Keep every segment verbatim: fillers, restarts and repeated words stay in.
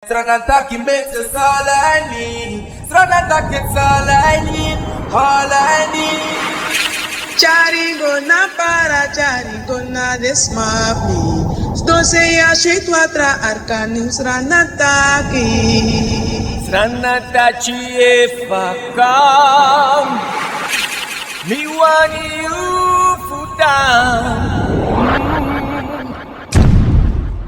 Sranataki makes us all I need. Sranataki is all I need. All I need. Tyari go na para, tyari go na de smapi. Sdo se ya switi watra arkanin Sranataki. Sranataki e fakam. Mi wani yu futan.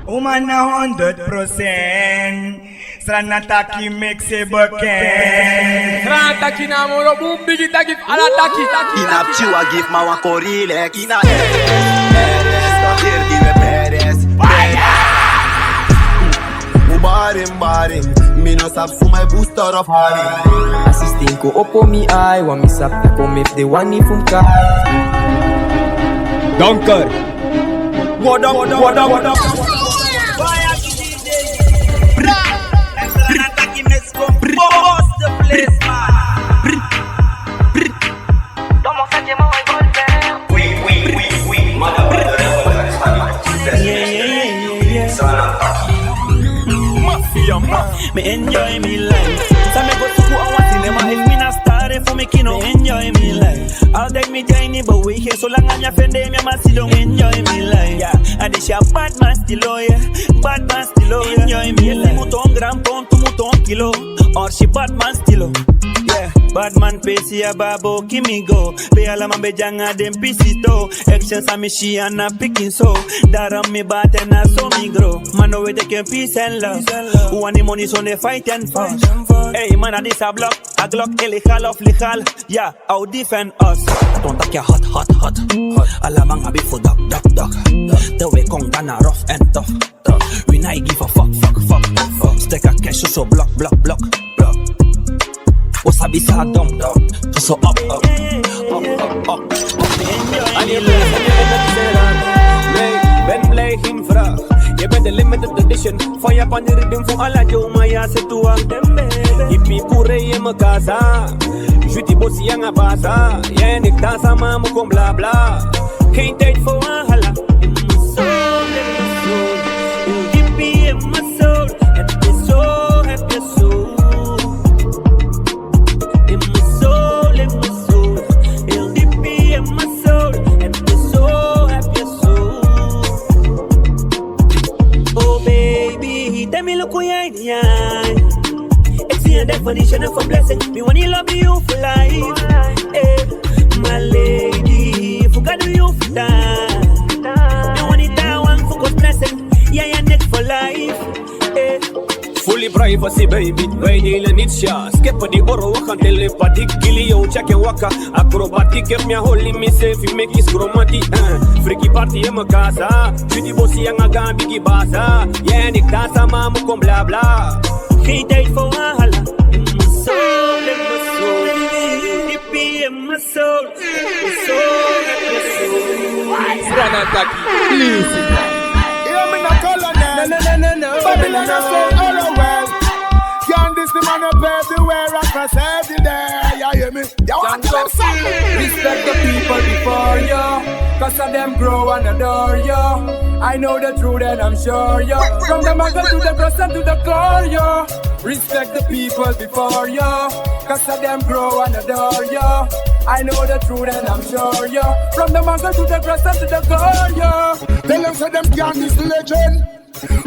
Uma na honderd procent. Sranataki meki se bekend. Sranataki na moro bun bigi taki fu ala taki. Ina pikin wan gi fu mi wan kori leki. Ina Beres, dan hier die we Beres, Beres. Ubarim, barim, mi no sabi fu mi booster of hari. Assistent kon opo mi eye, want mi sabi taki mi fu de wani fu mi kai. Donker. What up, what up, what up, what up? Mi enjoy mi life. San mi go suku a wan sinema, efu mi na star, efu mi kino. Mi enjoy mi life. Altijd mi de ini beweging, solanga mi a fende mi a man sidon. Enjoy mi life. Yeah, a disi a badman stilo, yeah. Badman stilo, yeah. Enjoy mi life. Muton gram, ton, tu muton kilo. Or si badman stilo. Yeah, badman pesi a babo ki mi go. Pe ala man ben de anga den pisi tu. Action san mi si a na pikin so. Daarom mi bati en na so mi grow. Man no weti ken peace and love. Wani money sondee fight and fuss. Hey, man, a disi a blok. A Glock illegaal of legaal? Yeah, how defend us? Don't talk ya hot, hot, hot. Ala man abi fu dok, dok, dok. Te we kon dan na rough and tough. We not give a fuck, fuck, fuck, fuck. Stek a cash so blok, blok, blok, blok. We sabi sa dom, dom. So up, up, up, up, up. Ben blij geen vraag. Je bent de limited edition. Fire pan de riddim fu ala Joe Maya se tua. Ipi pure ye me casa. Juti bosi anga basa. Ye nik dansa ma mu kon bla bla. Geen tijd voor een hala. In mijn soul, in mijn soul. Heel diep in mijn soul. Het is zo, het is zo. In mijn soul, in mijn soul. Heel diep in mijn soul. Het is zo, het is zo. Oh baby, tell me look who you are. Ik zie een definition of a blessing. Mi wani love you for life. Eh, my lady, fu God do you for that. Mi wani that one for God's blessing. Yeah, yeah, next for life. Eh. Fully privacy, baby, wij delen niets, ja. Skipper die oro, we gaan telepathiek. Kilio, check en waka. Acrobatic, heb mi a holy mi safe, mi kies chromatic, eh. Freaky party in mijn casa. Judy Bossi anga gaan bigi basa. Yeah, en ik dansa ma mu kon bla bla. Geen tijd voor een hala. In mijn soul, in mijn soul. Diep in mijn soul. In mijn soul, in mijn soul. Sranataki, please. Hear me now, Colonel. No, no, no, no, no. Babylon, I say, all the well. Can't this the man up everywhere across every day. You hear me? Respect the people before you, 'cause of them grow and adore you. I know the truth and I'm sure you. From the muggle to the person to the core, you. Respect the people before you, 'cause of them grow and adore you. I know the truth and I'm sure you. From the muggle to the person to the core, you. Tell them say them can't diss the legend.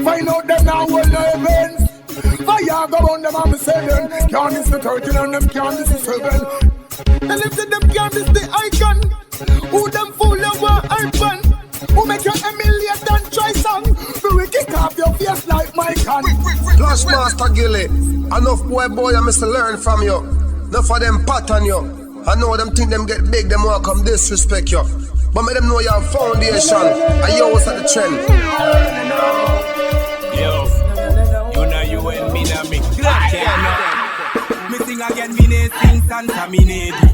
Find out dem now will no events. Fire go on dem and mi seven. Can't diss the thirteen and dem can't diss the seven. Tell dem say dem can't diss the icon. Who dem fool over icon? Who make you humiliate and try song? We will kick off your face like my can. Clash Master Gilly. Enough boy, boy, I must learn from you. Enough of them pattern you. I know dem think dem get big, dem want come disrespect you. But make dem know you have foundation, and you was at the trend. Yo, you know you and me, na me. Mi sing again, mi ne sing salsa, mi ne do.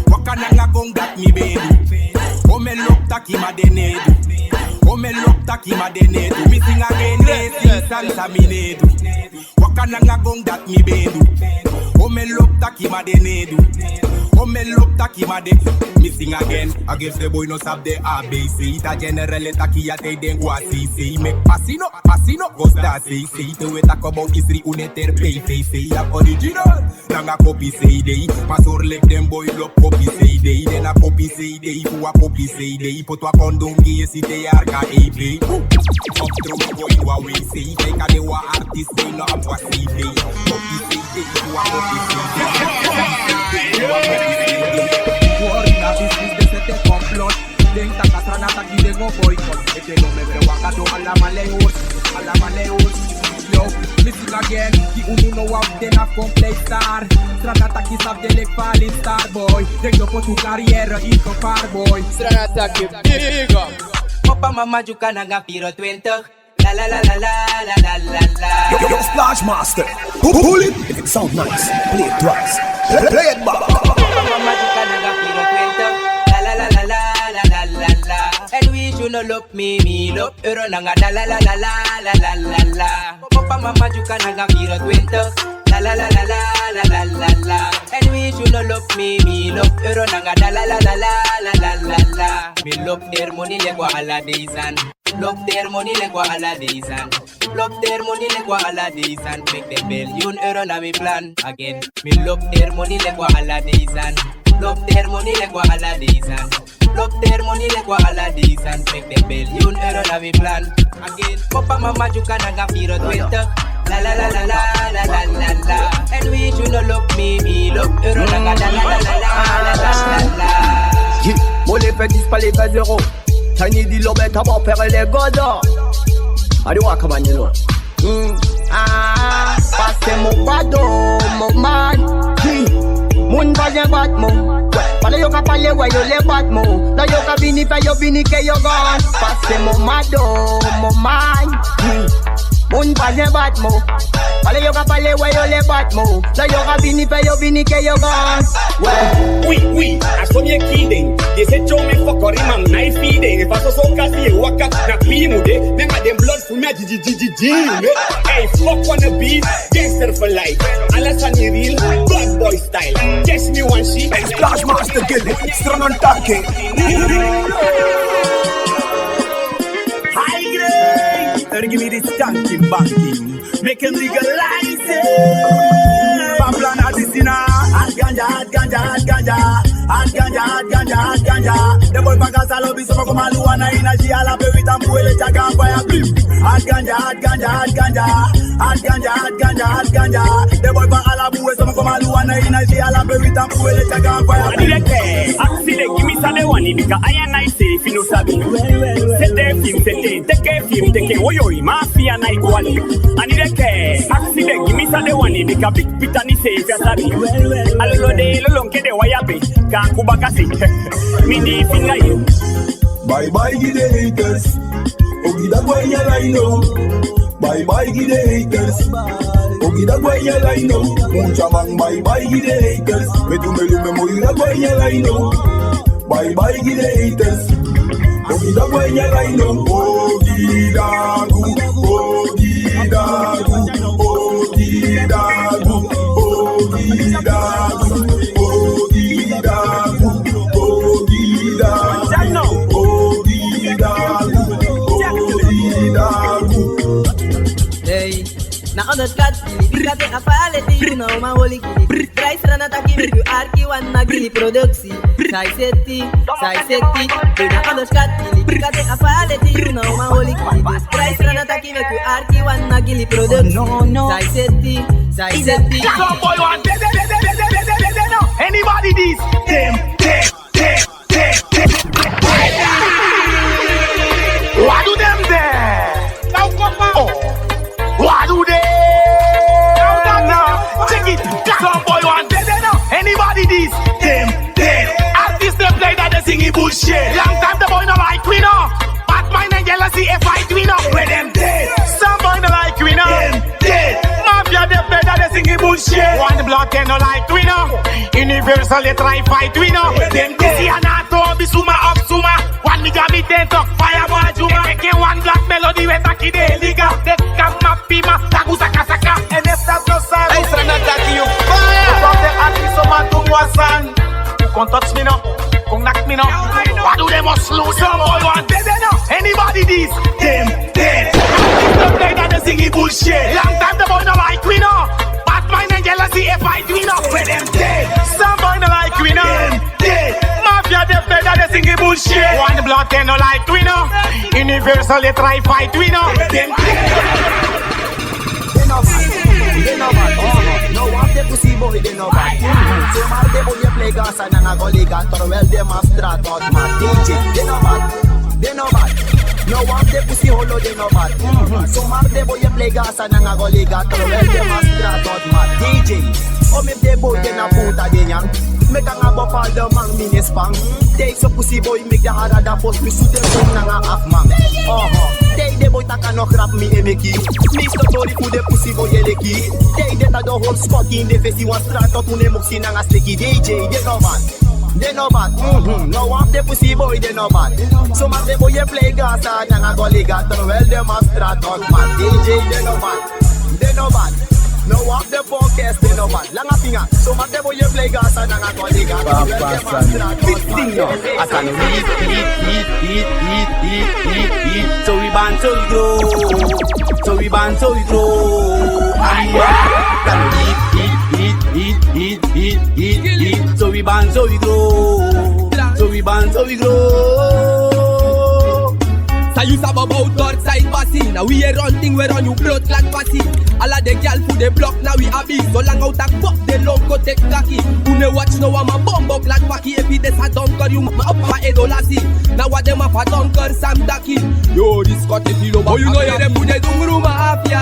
Waka nanga gong dat mi ben do. O me lok taki ma de ne do. O me lok taki ma de ne do. Mi sing again, ne sing salsa, mi ne do. Waka nanga gong dat mi ben do. O me lok taki ma de ne do. Omen lop taki made. Missing again. Against the boy no sab de A B C. Ita general e taki ya te den go a C C. Mek pasino, pasino, go sta C C. Te we tak about history une ter P V C. Ya original. Nanga kopi C D. Masor lek den boy lop kopi C D. Den a kopi C D. Fu a kopi C D. Put wa kondon gi esi te arka A P. Op tro go in wa we C D. Kade wa artist boy no ap wa C D. Kopi C D. Wori na business de sete complot. Den taki Srana taki den go boycott. Efu den no meke waka, ala man e host, ala man e host. Yo, missing again. Di unu no wan den a kon play star. Srana taki sab de lek falling star boy. Den no put un carrière in gevaar boy. Srana taki big up. Papa mama Dyuka nanga vierentwintig. La la la la la la la la la. Yo, yo, Splash Master. Pu-, pull it. If it sound nice, play it twice. Play, play it back. Papa mama Dyuka nanga vierentwintig. La la la la la la la la la. En wi yu no lop mi, mi lop euro nanga da la la la la la la la. Papa mama Dyuka nanga vierentwintig. La la la la la la la la la. En wi yu no lop mi, mi lop euro nanga da la la la la la la la la. Mi lop der moni lek wa ala dei san. Lop der moni lek wa ala dei san. Lop der moni lek wa ala dei san. Mek den biljoen euro na mi plan. Again. Mi lop der moni lek wa ala dei san. Lop der moni lek wa ala dei san. Lop der moni lek wa ala dei san. Mek den biljoen euro na mi plan. Again. Papa mama Dyuka nanga vierentwintig. La la la la la la la la la. En wi yu no lop mi, mi lop euro nanga da la la la la la la la la. Yeah, mole feti spale feti euro. Tiny di lobe taba pere le godo. Adi wa kabanilo. Mm. Ah, passe mon pardon, mon man. Hmm. Moun pa jen bat mou. Pale yo ka pale, we yo le bat mou. La yo ka bini pe yo bini ke yo gone. Passe mon mado, mon man. Hmm. Moun pa jen bat mou. Pale yo ka pale, we yo le bat mou. La yo ka bini pe yo bini ke yo gone. We. Oui, oui, a so mi e kii den. Ye se tyo mi fokori man na i fii den. Efu a soso kasi e waka na pii mu de. Nanga den blood fu mi a dyi dyi dyi dyi dyi. Hey, fuck wanna be gangster for life. Ala sani real, bad boy style. Test mi wan si. Hey, Splash Master Gilly, Srana taki. High grade. Tergi mi di stanky banky. Make him legalize it. Pamplan artistina. Hot ganja, hot ganja, hot ganja. Hot ganja, hot ganja, hot ganja. Den boy van Gaza lobi sama koma luwa na energy, ala pe wi tampu ele tyaga fire blim. Hot ganja, hot ganja, hot ganja. Hot ganja, hot ganja, hot ganja. Den boy van ala buwe sama koma luwa na energy, ala pe wi tampu ele tyaga fire blim. Aksi den gi mi san den wani bika I and I seefi no sabi. Sete fi mi sete, teke fi mi teke, woyoi, mafia na ikwali. Ani den ke, aksi den gi mi san den wani bika Big Pita ni seefi a sabi. Alolo de lolonke de waya be, ka kuba kasi. Mi di finga yu. Bye bye gi den haters. Ogida gwe ya lai no. Bye bye gi den haters. Ogida gwe ya lai no. Mucha man bye bye gi den haters. Me tu me lu me mo ira gwe ya lai no. Bye bye gi den haters. Ogida gwe ya lai no. Ogida gu, ogida gu, ogida gu, ogida gu, ogida gu, ogida gu, ogida gu. Hey. Na onderskat, bika te a faya leti, yu na uman holi kili. Prijs rana taki meki yu arki wan na Gili productie. Sai seti, sai seti. Yu na onderskat, bika te a faya leti, yu na uman holi kili. Dus prijs rana taki meki yu arki wan na Gili productie. Sai seti, sai seti. Some boy want dead, dead, dead, no. Anybody this? Dem, dem, dem. Wa du dem de? Oh. Wa du de? No, no, no. Check it. Some boy want dead, dead, no. Anybody this? Dem dead. Artist dem play that they sing in bullshit. Long time the boy no like we no. Bad mind and jealousy e fight we no. Where dem dead? Some boy no like we no. Dem dead. Mafia dem play that they sing in bullshit. One block dem no like we no. Universal they try fight we no. Dem dead. Si anato bisuma up suma. One nigga mi ten talk fire boy juma. Eke one black melody we taki de liga. They come up pima tagu saka saka. And if that no sound, hey, Srana taki you fire. From the artist so man to wasan. One blood, dem no like we no. Universal, dem try fight we no. Dem den no bad, den no bad. Oh, no wan de pusi boi, den no bad. Mhm. Zomaar den boi e play gasa nanga goliga, terwijl den man straat hot, maar D J, den no bad, den no bad. No wan de pusi holo, den no bad. Mhm. Zomaar den boi e play gasa nanga goliga, terwijl den man straat hot, maar D J. O mi den boi den na punta den nyan. Meki nanga bepaalde man mi no e span. Te so pusi boi meki den hara, dan fosi mi sutu den boi nanga afu man. Oho. Te den boi taki a no grap mi e meki. Mi sto tori fu den pusi boi e leki. Te den taki den hori skoti ini den fesi, wan straat hot, un no e moksi nanga steki. D J, den no bad, den no bad. Mhm. No wan fu den pusi boi, den no bad. Zomaar den boi e play gasa nanga goliga, terwijl den man straat hot, maar D J, den no bad. Den no bad. No wan fu den podcast, den no bad. Langa finga. Zomaar den boi e play gasa nanga goliga. Papa San. Big thing now. A San hit, hit, hit. So we born, so we grow. So we born, so we grow. Aye. San hit, hit, hit. So we born, so we grow. So we born, so we grow. San yu sabi about Noordside, pasi? Na wi e run ting, we run yu bloodclaat pasi. Ala den gyal fu den blok na wi abi. Solanga un taki fuck den, no go teki kaki. Un no e watch no wan man bombo klak paki. Efu den sa donker yu ma, ma e dolasi. Na wan den man fu a donker san mi taki. Yo, this cut it, you know. Oh, yu no yere fu den dungru mafia.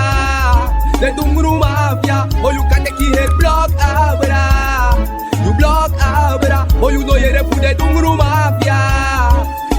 Den dungru mafia. Oh, yu kan teki heri blok abra. Yu blok abra. Oh, yu no yere fu den dungru mafia.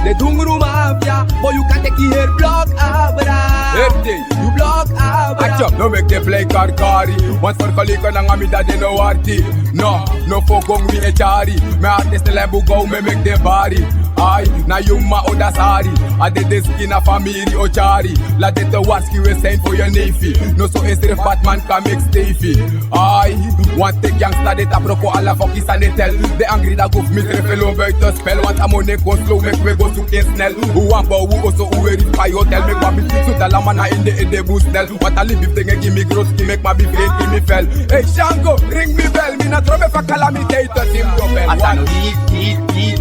Den dungru mafia. Oh, yu kan teki heri blok abra. Everything. Yu blok abra. Action, no meki den play karkari. Want vergelijken nanga mi, dat den no warti. No, no fogon mi e tyari. Mi artist lembu go, mi meki den bari. Ai, na yu ma o dasari. A de den skin a famiri o tyari. Laat dit te waarschuwen zijn voor je neefie. No so is er batman kan mix stevie. Ai, want de gangsta dit a broko ala foki san e tel. Den angri, dan go fu mi trefelo buiten spel. Want a moni kon slow, meki we go zoek in snel. Un wan bouw, un oso, un weri fu pai hotel. Meki wan mi zoet ala man na in de ede bus snel. Want a libi fu den e gi mi groski, meki man bifrenti mi fel. Hey Shango, ring mi bel. Mi na trobe fu a calamiteiten, team go bel. A San hit, hit,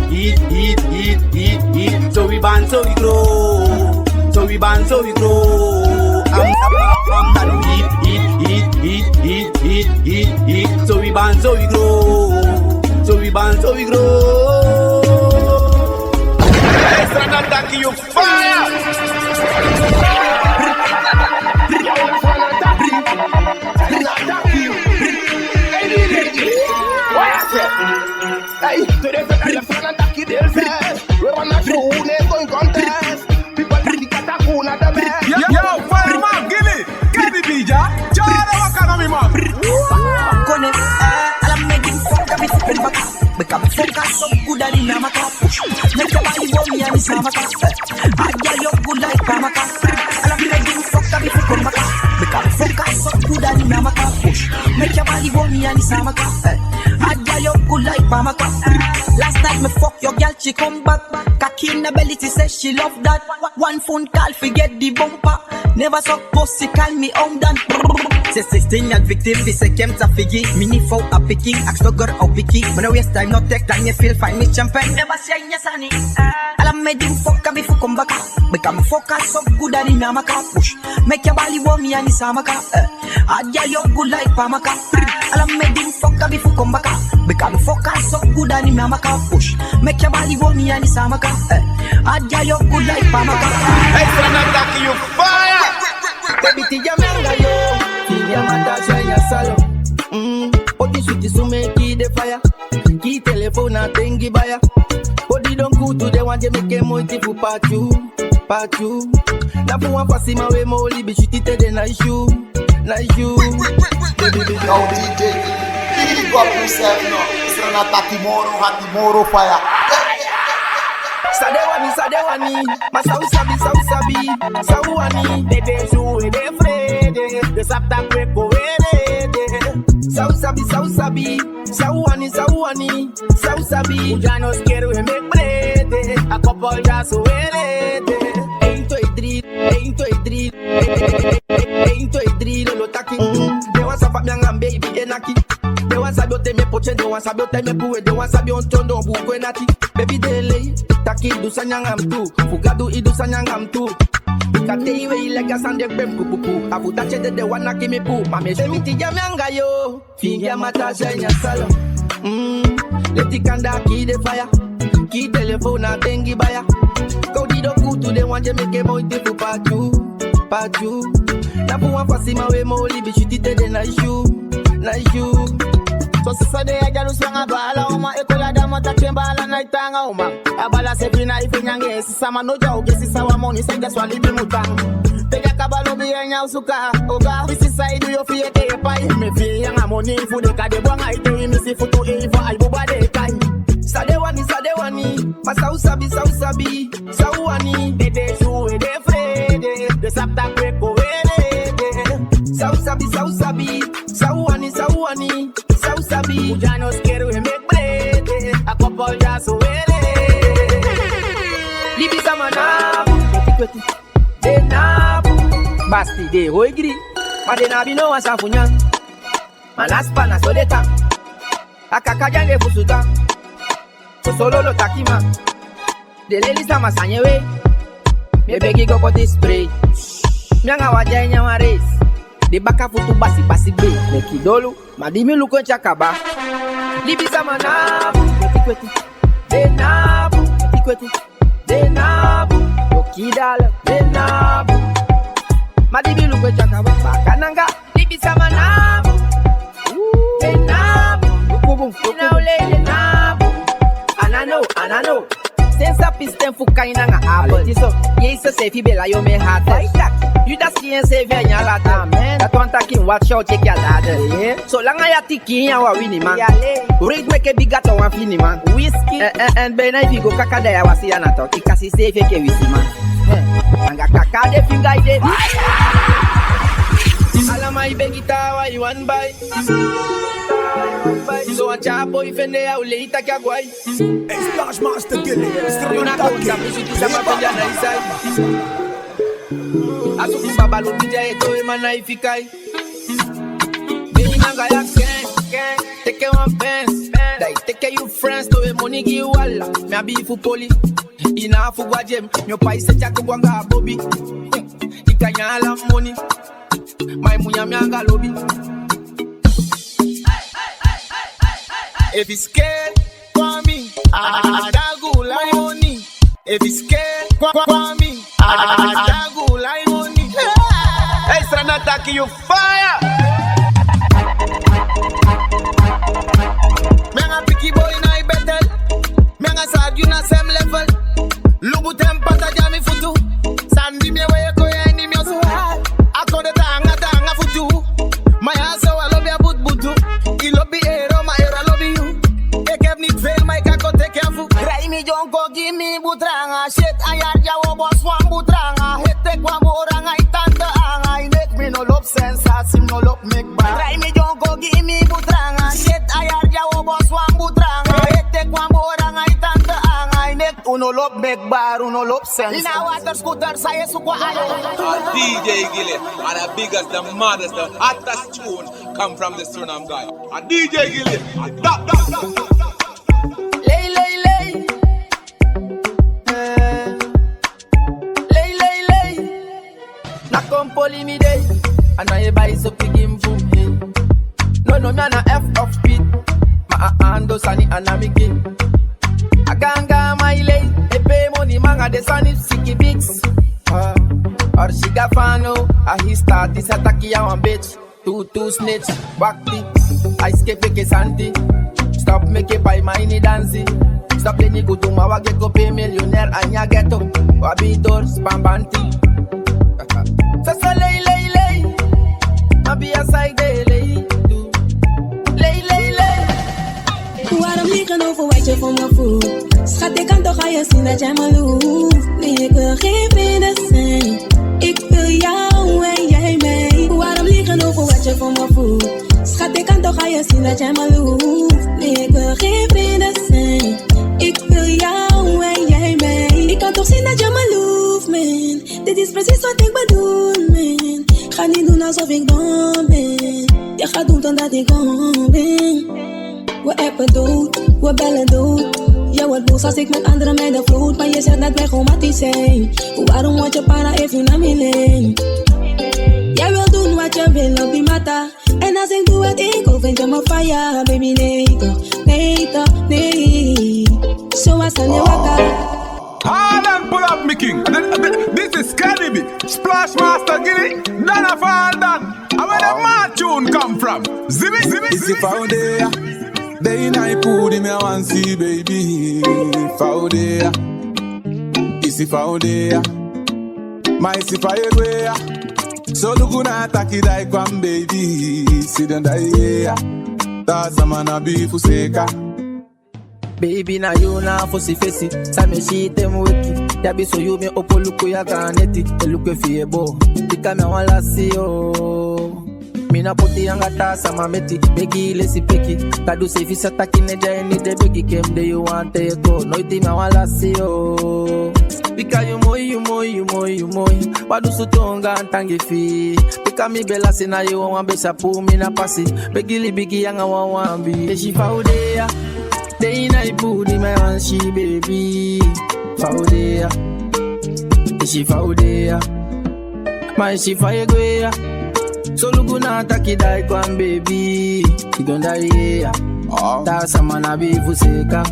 hit. So we born, so we grow. So we born, so we grow. Am, am, am, am, hit, hit, hit. So we born, so we grow. So we born, so we grow. Extra na taki yu fire. Hey, to the federal fan attack the We wanna show who never going contest. People like the Katakuna the best. Yo, yo, fireman, Gilly, Kenny B J, Jara Wakanomi man. Kone, eh, ala mi gi fuck up if you come back. Become focus so good that in my cup. Make your body warm, yeah, it's my cup. I get your good like Pamaka. Ala mi gi fuck up if you come back. Become focus so good that in my cup. Make your body warm, yeah, it's my cup. I get your good like Pamaka. Last night me fuck your girl, she come back. Cocky in the belly, she say she love that. One phone call, forget the bumper. Never suck pussy, call me on dan. Say sixteen year victim, be say kem ta figi. Mini for a picking, ask the girl how picky. When I waste time, not take time, you feel find me champagne. Never say yes, honey. Ala mi gi fuck up if you come back. Become focus so good that in my cup. Push. Make your body warm, yeah, it's my cup. Eh. Adia yo good like Pamaka. Ala mi gi fuck up if you come back. Become focus so good and in my cup. Push. Make your body warm, yeah, it's my cup. Eh. Adia yo good like Pamaka. Hey, son, I got you fire. Baby, ti ya manga yo. Ti ya mata ya salo. Mm. Oti suti sume ki de fire. Ki telefoon na tengi baya. Odi don kutu de wan de meke moiti fu patu. Patu. Na fu wan fasi ma we moli bi shuti te de na issue. Na issue. Now D J, big up yourself now. Srana taki moro, hati moro fire. Sadewani, sadewani. Ma sau sabi, sau sabi, sau wani. Dede su e de frede. De sap tak we ko were de. Sau sabi, sau sabi, sau wani, sau wani. San sabi. Un ya no skier we mek brede. A koppel ya so welede. Eén, twee, drie. Eén, twee, drie. Eén, twee, drie. Lolo taki. Mm. De wan sabi mi anga baby e naki. De wan sabi o te mi e poche. De wan sabi o te mi e pue. De wan sabi o tondo buku e nati. Baby de lei. Tak Ki du sani anga mi tu. Fu Gadu i du sani anga mi tu. Bika te i wei leki a sani de gbe mi kukuku. A fu taki ede de wan naki mi pu. Ma mi e si mi ti dya mi anga yo. Fingi a mata si a ini a salon. Mm. Leti kanda kii den faya. Kii telefon na dengi baya. Kon di do kutu den wan di e meke moiti fu patu. Patu. Na fu wan fasi man we moo libi switi te den na yu. Na yu. So sisa de ya dyalusu anga baala uman. E koli a dama taki en baala na e tan anga uman. A baala seefi na e feni anga en sisa, ma no dya ogii sisa wan moni san dya so a libi mu tan. Te dya kaba lobi en nyan suka. Oga, mi sisa e du yu fi ete e pai. Mi e fi en anga moni fu den kade bun anga ete, mi si futu e fu ai buba de kai. San den wani, san den wani. Ma san u sabi, san u sabi. San u wani. Dede su we de frede. Den sabi taki we kon weri ede. San u sabi, san u sabi. San u wani, san u wani. San u sabi. U dya no skeri we meki brede. A kopol dya so weri. Libisama na bu. Kweti, kweti. Den na bu. Basti de hoigri. Ma den na abi no wan sani fu nyan. Ma na span na so den tan. A kaka dya anga en fusutan. Soso lolo taki man. Den leli sama sani e wei. Mi e begi go poti spray. Mi anga wan dya e nyan wan reis. Den baka futu basi basi gbe. Leki dolu. Ma di mi luku en te a kaba. Libisama na bu. Kweti, kweti. Den na bu. Kweti, kweti. Den na bu. Yo kidal. Den na bu. Ma di mi luku en te a kaba. Baka nanga. Libisama na bu. Den na bu. Luku bun. Ina o lei den na bu. Anano, anano. Sensa pisten fu Kain nanga Abel. Aleti so. Yesus seefi be lai omeni hati. Bai taki. Yudas kii enseefi a ini a lata. Amen. Dati wani taki en wati sha o teki a lata. Eh. Solanga yu ati kii en, yu a wan winiman. Yale. Read meke bigi a wan finiman. Whisky. En, en, en, bijna efu yu go kaka dan yu á wasi yu ana toki. Kasi seefi enke wisiman. Eh. Anga kaka den finga yu de. Ala man e begi taawan yu wani bai. So wan tyari boi fende yu, a o lei taki a go ai. Hey, Splash Master Gilly, Yu na kon taki. Tapu switi sama fende a na i sai. A suku baba luku dya e towe man na i fika i. Beni nanga ya ken, ken, teke wan Benz. Da i teke yu friends, towe moni gi yu ala. Mi abi fu poli. I na fu go a gym, mi o pai seti a go anga bobi. I kan nyan ala moni. Ma i mu nyan mi anga lobi. Efu i scared, kon a mi, a, a, a dagu lai moni. Efu i scared, kon, kon, kon a mi, a, a, a dagu lai moni. Hey, Srana taki yu fire. Mi anga pikin boi na i battle. Mi anga Sadio na same level. Luku ten pata dya mi futu. Sani di mi e wei e kon a ini mi osu. A kon de taanga taanga futu. Ma ya so a lobi a butubutu. I lobi ero ma ero a lobi yu. Ik heb niet veel, maar ik kan kon teki a fu. Drai mi dyonko gi mi butranga. Shit, a yari dya wi o bosi wan butranga. Heti teki wan butranga, i tante anga. I meki mi no lobi sensasi, mi no lobi meki bar. Drai mi dyonko gi mi butranga. Shit, a yari dya wi o bosi wan butranga. Heti teki wan butranga, i tante anga. I meki un no lobi meki bar, un no lobi sensasi. Ina water scooter, sa yu e suku a ayo. A D J Gilly, a the biggest, the maddest, the hottest tune come from the Suriname guy. A D J Gilly, a da, da, da, da, da. Lei, lei, lei. Eh. Lei, lei, lei. Na kon poli mi dei. A na e bai so pikin fu mi. No, no, mi a na F of Pete. Ma a ando sani a na mi kin. A ganga mai lei. E pe moni manga de sani siki biks. Ah. Or siga fano. A histati sa taki a wan bitch. Tu, tu snitch, wakti. A e skepi enke santi. Stop meke pai man ini dansi. Stop leni gudu man wagi e kon pe miljonair a ini a ghetto. Wi abi dori span banti. Soso lei, lei, lei. Abi a side lei, tu. Lei, lei, lei. Waarom liegen over wat je van me voelt? Schat, ik kan toch aan je zien dat jij me loeft. Nee, ik wil geen vrienden zijn. Ik wil jou en jij mij. Waarom liegen over wat je van me voelt? Schat, ik kan toch aan je zien dat jij me loeft. Nee, ik wil geen vrienden zijn. Ik wil jou en jij mij. Ik kan toch zien dat jij me loeft, man. Dit is precies wat ik bedoel, man. Ga niet doen alsof ik dom ben. Je gaat doen dan dat ik dom ben. We appen dood, we bellen dood. Je wordt boos als ik met andere meiden float, maar je zegt dat wij gewoon matties zijn. Waarom word je para if you naar me leen? Jij wil doen wat je wil op die matta. En als ik doe wat ik wil, vind je me fire. Baby, nee toch, nee toch, nee. Zoals aan je wakker. Harden, pull up, mi king. This is Kenny B, Splash Master Gilly, Dana Harden. And where the mad tune come from? Zimmy, zimmy, zimmy. Isi fa u de ya. Dei nai puru di mi a wan si, baby. Fa u de ya. Isi fa u de ya. Ma isi fa yu e gwe ya. So luku na a taki dai kon, baby. Sidon dai ya. Taa sama no abi fu seka. Baby, na yu na a fosi fesi san mi e si te mi weki. Yu abi so yu mi e opo luku yu a gaan neti. E luku efu yu e bo. Bika mi a wan lasi, o. Mi na poti anga taa sama meti. Begi lesi peki. Gadu seefi sa taki ne dya ini de begi kem de yu wan teko. Noiti mi a wan lasi, o. Bika yu moi, yu moi, yu moi, yu moi. Wan dusu tonga antangi fi. Bika mi be lasi na yu wan besa pu mi na pasi. Begi libiki anga wan wan bi. Isi fa u de ya. Dei nai puru di mi a wan si, baby. Fa u de ya. Isi fa u de ya. Ma isi fa yu e gwe ya. So luku na a taki dai kon, baby. Sidon dai ya. Taa sama no abi fu seka.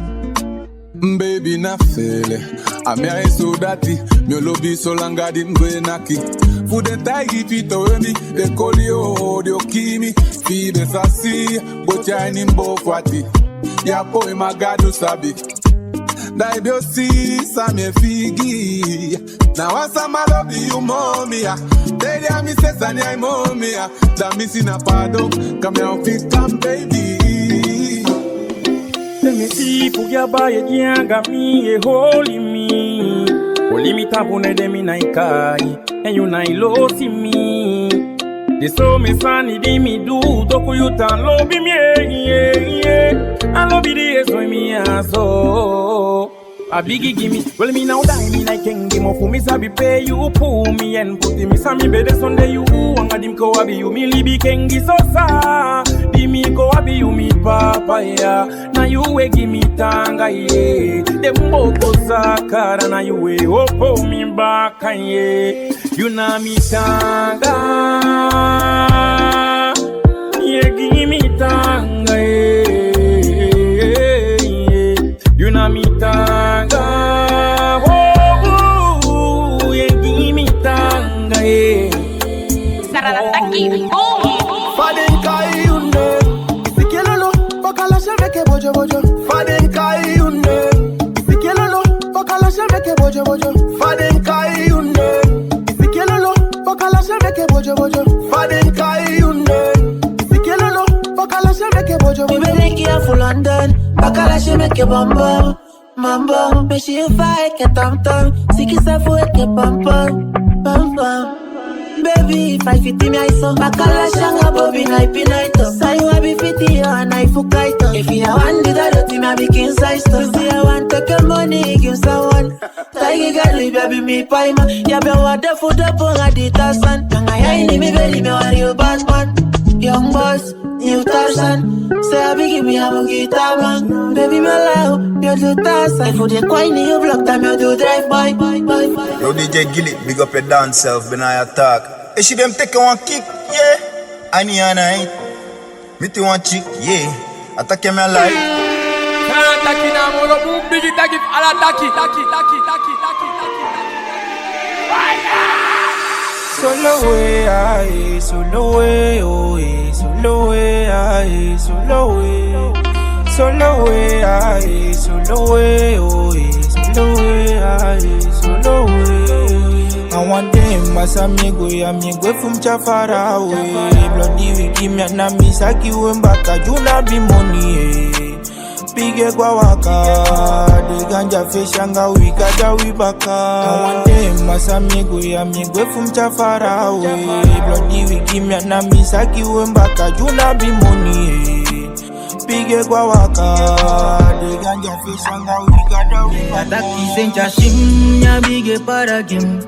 Baby, na fele. A mi a e so dati. Mi o lobi solanga di mi gwe naki. Fu den taigi fi towe mi. Den koli yu o hori o kii mi. Fi den sa si. Go tyai ni mi bo fwati. Ya poi ma Gadu sabi. Dai be o si san mi e figi. Na wan sama lobi yu moo mi ya. Te dya mi se sani ai moo mi ya. Da mi si na pardon. Come here, fit come, baby. Te mi si fu gi a bai e gi anga mi e hori mi. Hori mi tapu ne de mi nai kai. Èn yu nai losi mi. Den so mi sani di mi du, toku yu tan lobi mi, eh, eh, eh. A lobi di e so mi a so. A bigi gi mi, wel mi na o dai mi nai kengi mofu mi sabi pe yu puru mi èn poti mi san mi be de sonde yu anga di mi kon abi yu mi libi kengi sosa. Di mi kon abi yu mi papa ya. Na yu e gi mi tanga, ye. Den boko sakara na yu e opo mi baka, ye. Yu na mi tanga. Yu e gi mi tanga, eh, eh, eh. Yu na mi tanga. Oh, oh, oh, yu e gi mi tanga, eh. Sarala taki, boom. Fa den kai yu nen. Isi kelolo, fa kalasi e meke bojo bojo. Fa den kai yu nen. Isi kelolo, fa kalasi e meke bojo bojo. Fa den kai yu nen. Isi kelolo, fa kalasi e meke bojo bojo. Fa den kai yu nen. Isi kelolo, fa kalasi e meke bojo bojo. Mi be denki a fu London, fa kalasi e meke bom bom. Mambo, mi si fa eke tam tam, siki sa fu eke pam pam, pam pam. Baby, fa i fiti mi a e so. Bakala sanga bobi na ipi na ito. San yu abi fiti yu a na ifu kaito. Efu yu a wan dida doti mi abi king size to. Yu si a wan teke money, gi mi san wan. Taigi Gadu i be abi mi paima. Yu a be wade fu de ponga di tasan. Nanga yu a ini mi bedi mi wari yu bad man. Young boss. New Tarzan, se a bigi mi a mugi taman. Baby, mi a lau, mi o du Tarzan. Efu den kon a ini yu blok, dan mi o du drive by. Yo, D J Gilly, big up yu damn self, ben a yu a taki. Efu den teke wan kick, yeah. Ani a nai. Miti wan chick, yeah. A taki mi a lie. Kan taki na moro bun bigi taki ala taki. Taki, taki, taki, taki, taki, taki. Fire! Solo way, aye, solo way, oh, eh, solo way, aye, solo way. Solo way, aye, solo way, oh, eh, solo way, aye, solo way. A wan de masa mi gwe, a mi gwe fu mi tyari farawe. Bloody wiki mi a na mi saki wen baka, yu no abi money, eh. Pige gwa waka, de ganja fesi anga wi gada wi baka. A wan de masa mi gwe, a mi gwe fu mi tyari farawe. Bloody wiki mi a na mi saki wen baka, yu no abi money, eh. Pige gwa waka, de ganja fesi anga wi gada wi baka. Ataki senti a sim, ya bige para game.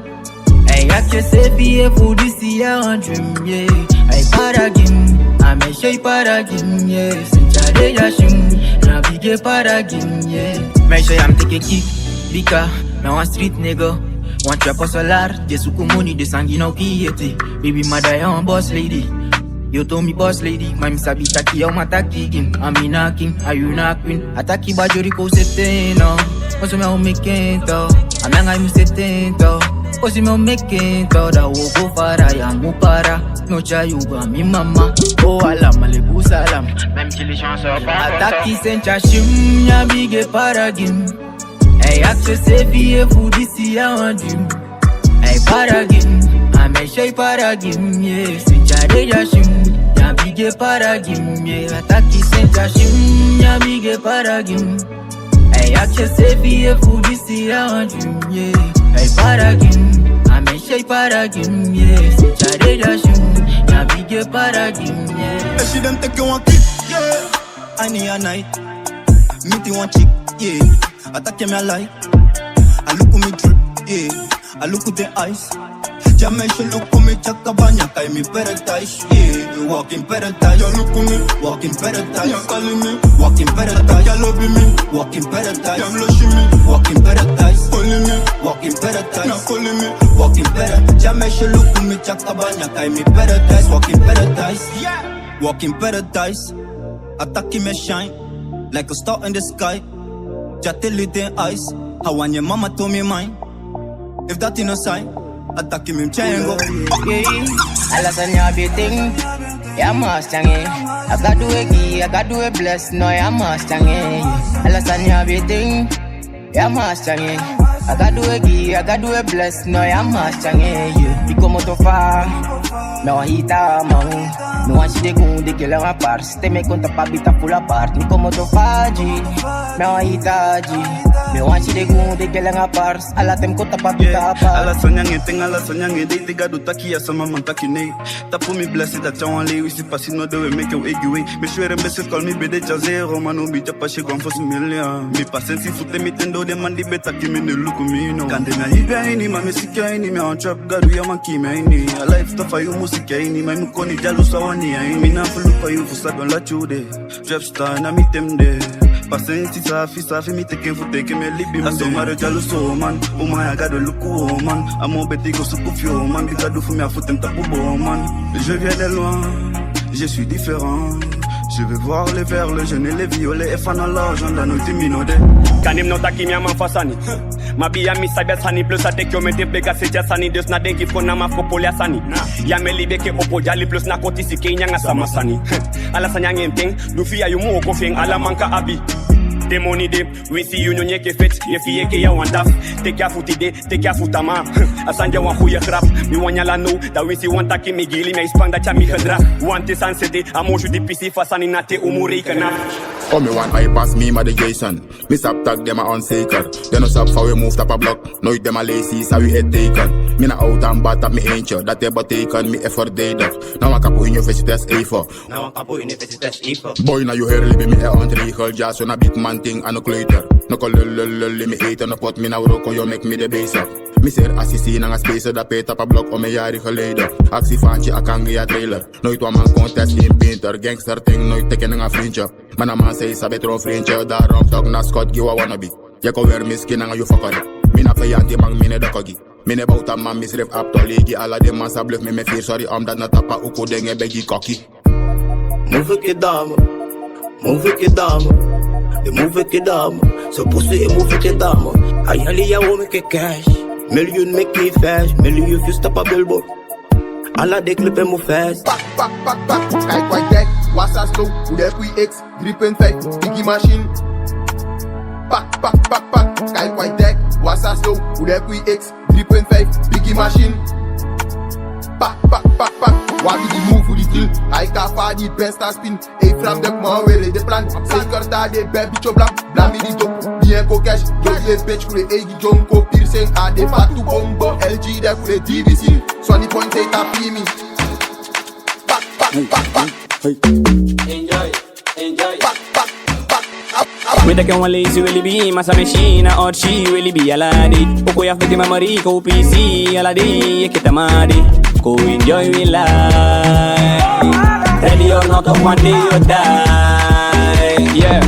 Ai, a ke sefi e fu disi ya wan dream, yeah. Ai, para game, a A mi e si para gi mi, yeah. Since a de ya si mi, na bigi para gi mi, yeah. Mi e si a mi teke kick, bika, na wan street nigga. Wan trap hustler, di e suku moni, di e sangi na o kiyete. Baby mother, ya wan boss lady. Yo to mi boss lady, ma mi sabi taki ya o man taki gi mi. A mi na king, a yu na queen. A taki bajori ko sete no. Oso mi o meke en to. A mi anga yu mu sete en to. Oso mi o meke en to. Da wo go fara ya mu para. No tya yu ba mi mama. O ala maleku salam. Même si les gens sont pas A taki senti a si mi, ya bigi para gi mi. Hey, ask yourself efu disi ya wan dream. Hey, para gi mi, a mi e si para gi mi, yeah. Since a de ya si mi, ya bigi para gi mi, yeah. A taki senti a si mi, ya bigi para gi mi. Hey, ask yourself efu disi ya wan dream, yeah. Hey, para gi mi, a mi e si para gi mi, yeah. Since a de ya si mi, ya bigi para gi mi, yeah. Efu den teke wan kick, yeah. Any night, meet one chick, yeah. A taki mi a lie. A luku mi drip, yeah. A luku den eyes. Dya mi e si luku mi, tyaka banya kai mi paradise, yeah. Walk in paradise. Dya luku mi, walk in paradise. Dya kali mi, walk in paradise. Dya lobi mi, walk in paradise. Dya mi losi mi, walk in paradise. Koli mi, walk in paradise. Dya koli mi, walk in paradise. Dya mi e si luku mi, tyaka banya kai mi paradise. Walk in paradise. Yeah. Walk in paradise. A taki mi e shine like a star in the sky. Dya teli den eyes. A wani mama told me mine. If that is no sign, a taki mi change go. Yeah. Ala sani a beten, ya mas change. A Gadu e gi, a Gadu e bless, no ya mas change. Ala sani a beten, ya mas change. A Gadu e gi, a Gadu e bless, no ya mas change. Yeah. Mi komoto fa, mi wan hita man. Mi wan si de gun de kele a pars. Te mi kon tapu a bita full apart. Mi komoto fa gi, mi wan hita gi. Mi wan si de gun de kele a pars. Ala te mi kon tapu a bita apart. Ala sani anga en ten, ala sani anga en dei, te Gadu taki ya, sama man taki nei. Tapu mi blessing, dati a wan lei, wi si pasi no de, we meke wi eigi wei. Mi swere mi best, call mi bede dya zero, ma no mi dya pasi go fosi million. Mi pasensi fu te mi tende, den man di be taki mi no luku mi no. Kande mi a ibi a ini, ma mi siki a ini, mi a wan trap, Gadu ya man ki mi a ini. A life tough, a yu mu siki a ini, ma mi koni dyalusu a wani a ini. Mi na fu luku a yu fu sa don la chude. Trap star na mi tem de. Pasensi safi, safi mi teke fu teke mi libi mi. A so mare dyalusu man, o man ya Gadu luku o man. A mo beti go suku fi o man, bika du fu mi a fu tem tapu bo man. Je viens de loin, je suis différent. Je veux voir les verts, les jaunes et les violets. Efu a no l'argent, da noiti mi no de. Kande mi no taki mi a man fu a sani. Ma bia mi sabi a sani, plus a teke omen ten fu begi a seti a sani. Dus na den gi fu kon na mi a fu kon poli a sani. Ya mi e libi enke opo dyali, plus na koti siki ini anga sama sani. Ala sani anga en ten, du fi ya yu mu woko fi en, ala man kan abi. Den moni de, winsi yu no nyan enke feti, efu yu enke ya wan daf. Teki a fu tide, teki a fu tamaa. A sani de a wan goede grap, mi wani ala now. Da winsi wan taki mi gili, mi e span dati a mi gedrag. Wan te sani seti, a mosu di pisi fu a sani na te un mu reken af. O mi wan ai pas mi ma de Jason. Mi sabi taki den man onzeker. Den no sabi fa wi e move tapu a blok. Nooit den man leisi san wi e teken. Mi na out en bad tapu mi eentje. Dati e beteken mi e verdedig. Na wan kapu universiteit even. Na wan kapu universiteit even. Boy, na yu heri libi mi e ontregel. Dyaso na big man ting, a no kleuter. No kon lul lul lul, mi eten no pot, mi na wroko, yu meki mi de bezig. Mi seri asisi nanga space, dape tapu a blok, omen yari geleden. Aksi fancy, a kan gi a trailer. Nooit wan man kon test in pinter. Gangster ting, nooit teke nanga vriendje. Ma na man san e sabi tron frentye, daarom tok na Scott gi wan wannabe. Yu e kon weri mi skin nanga yu fokkori. Mi na feyanti man, mi no e doko gi. Mi no e bow tapu man, mi srefi abi toli gi ala den man sa bluf mi, mi e firi sori, omdat na tapu a uku den e begi koki. Move enke dame, move enke dame, de move enke dame. So pussy e move enke dame. A yali ya wi o meki cash, miljoen meki fast, miljoen fu stapu a billboard. Ala den clip e move fast. Pak, pak, pak, pak, kijk wat ik dek. Wassa slow, hoe de Q X, drie punt vijf, biggie machine. Pak, pak, pak, pak, kijk wat ik dek. Wassa slow, hoe de Q X, drie punt vijf, biggie machine. Pak, pak, pak, pak, wan biggie move voor die deal. Hij kan vaar die best aan spin. Ei, fram de man wele de plan. Zeker dat de baby cho blam. Blam mi di dopu, di en ko cash. Dopu de bitch kule eigi jonko. Piercing a de fatu bombo. L G de kule D V C. Swani point e tapi mi. Pak, pak, pak, pak. Enjoy, enjoy. Pak, pak, pak, pak. Mi taki wan lazy wi e libi, ma san mi e si na ort si wi e libi ala dei. Oko ya fiti ma mari ko pisi ala dei, eke tamadi. Kon enjoy wi life. Ready or not, op wan day you die. Yeah.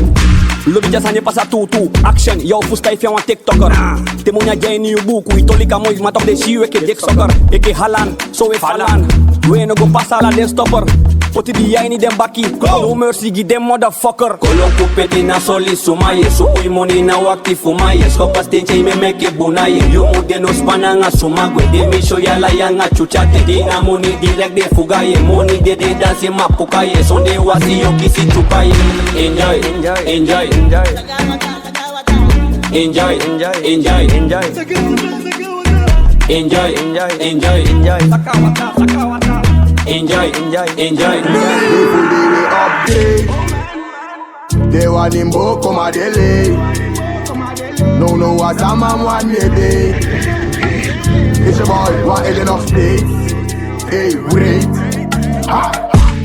Lobi dya sani e pasa tutu. Action, yo, fu sky fi a wan TikToker. Te moni a dya ini yu buku, i toli ka moi, ma tok de si yu eke dik sokker. Eke halan, so we falan. We no go pasa ala den stopper. Poti di ya ini den baki. No mercy gi den motherfucker. Kolonku peti na soli suma ye. Suku i moni na wakti fu ma ye. Skopa stenche i me meke buna ye. Yu mu de no span nanga suma gwe. De mi show ya la yanga chucha te. Di na moni direct de fuga ye. Moni de de dansi ma puka ye. Sonde wasi yo kisi chupa ye. Enjoy, enjoy, enjoy. Enjoy, enjoy, enjoy. Enjoy, enjoy, enjoy. Enjoy, enjoy, enjoy. People dey update. They want him bo come a delay. No, no, what a man want me dey. It's your boy, one eighty nog steeds. Hey, wait. Ha!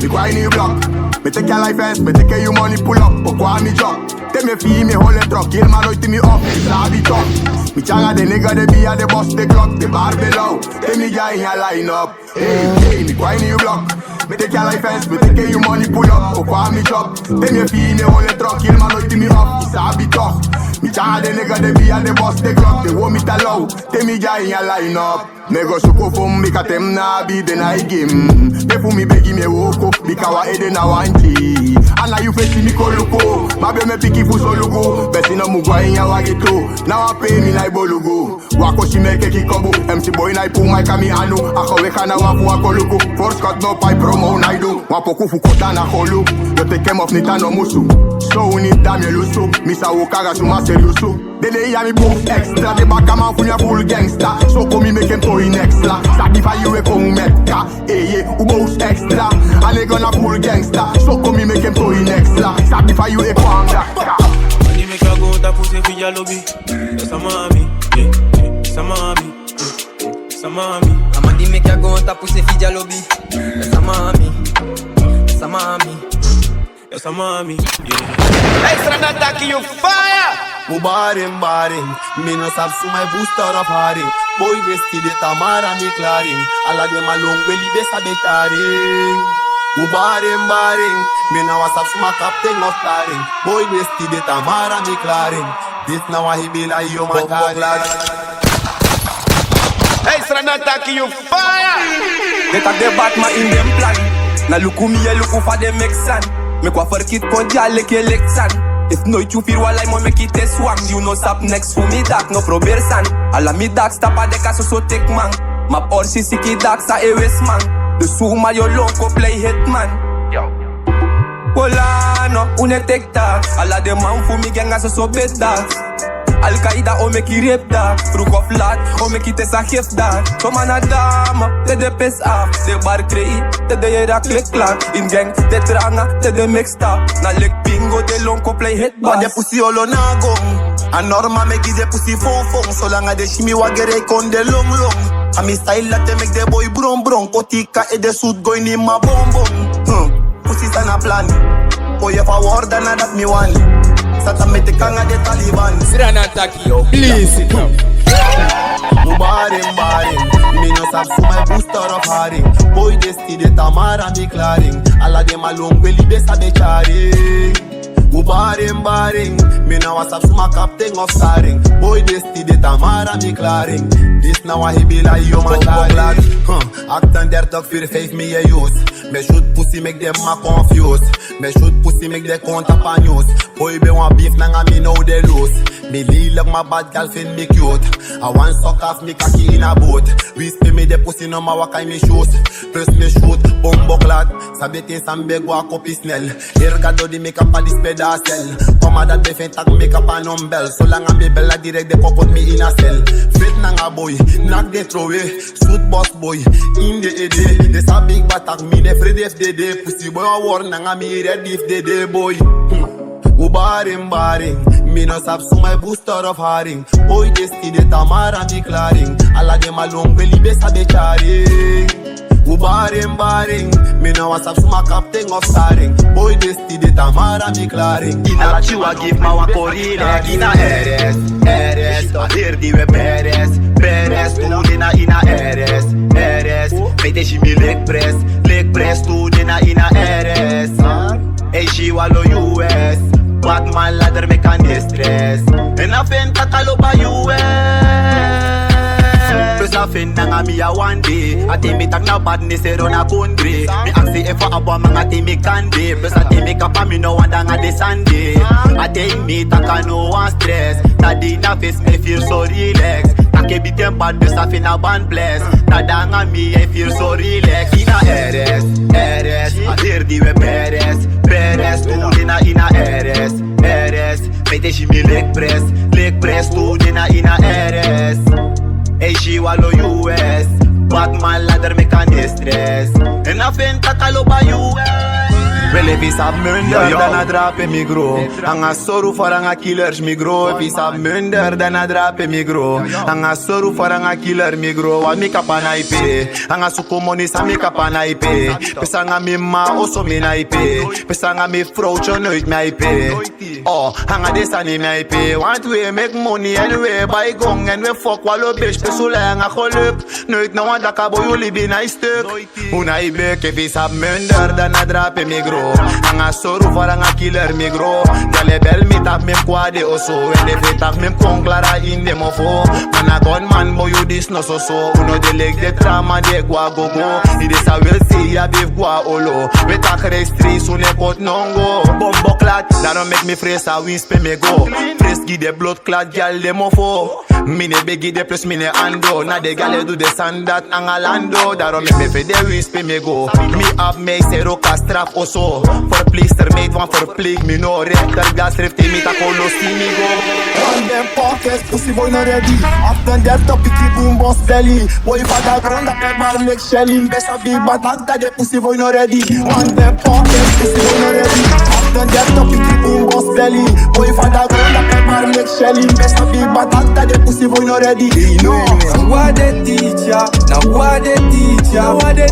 Mi kwai new block. Mi take your life first, mi take your money pull up. Okwa mi job. Te mi fi mi hole truck, kill man uit mi op. Sabi toch. Mi tjanga de nigga, de bia, de boss, de Glock, de bar below. Te mi ga in your line up. Hey, hey, mi kwai new block. Mi take your life first, mi take your money pull up. Okwa mi job. Te mi fi mi hole truck, kill man uit mi op. Sabi toch. Mi tjanga de nigga, de bia, de boss, de Glock, de wo mi talo. Te mi ga in your line up. Mi go suku fu mi bika te mi no abi, den no e gi mi. Te fu mi begi mi e woko, bika wan ede na wan key. A na yu fesi mi kon luku, ma be mi piki fu solugu. Besi no mu go a ini a wagi tu, na wan pe mi no e bolugu. Wako si mi e keki kobu, M C boy no e puru mi a ini mi anu. A go weki na wan fu wan koluku, voorschot no pai promo no e du. Wan poku fu kota na golu, yo teki mi of niti a no musu. So unu niti a mi e lusu, mi sa woka ga suma seriusu. Den dei ya mi boss extra, den bakaman fu mi a full gangsta. So kon mi meki en toi next la. Sabi fa yu e kon meki ka, eye, u boss extra. A nigga na full gangsta. So kon mi meki en toi next la. Sabi fa yu e kon meki ka. Mani meki a go tapu se fi dya lobi. Sama mi, yeah, sama mi, sama mi. A mani meki a go tapu se fi dya lobi. Sama mi, sama mi. Yes, a mami, yeah. Extra na taki yu fire. U baring baring, mi no sabi suma e booster of haring. Boy, besti de tamara mi klaring. Ala den man lon weli besa betari. U baring baring, mi no wan sabi suma kapten of klaring. Boy, besti de tamara mi klaring. Dis na wan hibila yo man klaring. Hey, Srana taki yu fire. Den taki den batman in den plan. Na luku mi e luku fa den meki sani. Meki wan ferkiti kon dya leki eleksan. Efu noiti yu firi wan lai, mi o meki tesi wan. Yu no sabi neks fu mi dak, no proberi sani. Ala mi dak stap a deki a soso teki man. Ma orsi siki dak sa e wesi man. Dus suma yu o lon kon plei hitman. Yo. Bolano, un e teki dak. Ala den man fu mi gang a soso beti dak. Al Qaeda o meki repi dak. Vroeg of laat o meki tesi a gift dak. Son man na dama, te den pes af. Den bar krei, te den yere a klik klak. In gang, den tranga, te den meki stap. Na leki bingo, den lon kon plei het. Ma den bas. Pusi olo na gong. A norma meki den pusi fon fon. Solanga den si mi wagi e rei kon den long long. A mi style dati e meki den boi bron bron. Koti ka e den sutu go ini mi a bon bon. Hmm. Pusi san na plan. Kon yu e verwoord, na dati mi wani. Satan meki kanga den Taliban. Srana taki, yo, please, sit down. U baring baring, mi no sabi suma e booster of haring. Boy, besti de tamara mi klaring. Ala den man lon weli besa betari. U baring baring, mi no wan sabi suma kapten of starring. Boy, besti de tamara mi klaring. Dis na wan hibila yo man klaring. Huh. Achtendertig vier vijf mi e use. Mi e shoot pusi meki den man confused. Mi e shoot pusi meki den kon tapu a news. Boy ben wan beef nanga mi, now den lose. Mi lelijk ma bad girl vind mi cute. A wan sok af mi kaki in a boot. Wi spe mi den pusi no man waka in mi shoes. Plus mi shoot bombo klak. Sabi ten san mi ben go a kopi snel. Erga dodi mi kapa di spedasel. Toma dati ben fen tak mi kapa nombel. Solanga mi bel a direct den kon poti mi in a cel. Fit nanga boy, nak den trowe. Suit boss boy, in de ede. Den sabi kba tak mi no e frede fu dede. Pusi boy a wori nanga mi ready fu dede boy. Hmm. U baring baring, mi no sabi suma e booster of haring. Boy, besti de tamara mi klaring. Ala den man lon weli besa betari. U baring baring, mi no wan sabi suma kapten of starring. Boy, besti de tamara mi klaring. Ina chiwa give ma wan kori leg ina R S, R S. A heri di we beres, beres. Unu na ina R S, R S. Mete si mi leg press, leg Prestu de na ina R S. Ei, si walo U S. Batman ladder mekanistres. En a fen takalo ba U S. Plus a fen nanga mi a wan de. A te mi tak na badness e run a kondre. Mi aksi efu a bwa manga te mi kan de. Plus a te mi kapa mi no wan danga de sande. A te mi taka no wan stress. Na di na face mi feel so relax. Take biten bad, dus a fina ban bless. Na danga mi e feel so relax. Ina R S, R S. A heri di we peres, peres. Tu de na ina R S, R S. Mete si mi leg press, leg press. Tu de na ina R S. Ei, si walo U S. Batman ladder mekanistres. En a fen takalo ba U S. We lefi sabi minder dan a drape mi gro. Anga soru faranga killers mi gro. Efi sabi minder dan a drape mi gro. Anga soru faranga killer mi gro. Wa mi kapa na ipe. Anga suku moni sa mi kapa na ipe. Pesa anga mi ma oso mi na ipe. Pesa anga mi vrouwtje nooit mi na ipe. Oh, anga de sani mi na ipe. Want we make money en we buy gong en we fuck walo bitch. Pesu lai anga geluk. Nooit na wan daka boy u libi na stuk. Una i beke fi sabi minder dan a drape mi gro. Anga soru faranga killer mi gro. Dale bel mi tap mi kwade oso. En de fi tap mi kon klara in de mofo. Mana gunman boy u dis no so so. Uno de leg de trama de gwa go go. I de sa wil si ya bif gwa olo. We tak reis tri sune kot nongo. Bombo klat, daarom make mi fresh a wins pe mi go. Fresh gi de blood klat gyal de mofo. Mi ne begi de plus mi ne ando. Na de gyal e du de sani dat anga lando. Daarom mi mi fe de wins pe mi go. Mi abi mi sero ka straf oso. Verpleegster meid wan verpleeg mi no rechter gas rifte mi tako lo si mi go. Wan den pocket pussy boy no ready. After that topic ki boom boss belly. Boy fada gronda pe bar lek shelling. Besa big batak dat de pussy boy no ready. Wan den pocket pussy boy no ready. After that topic ki boom boss belly. Boy fada gronda pe bar lek shelling. Besa big batak dat de pussy boy no ready. No. Na who a de teacher? Na who a de teacher? Na who a de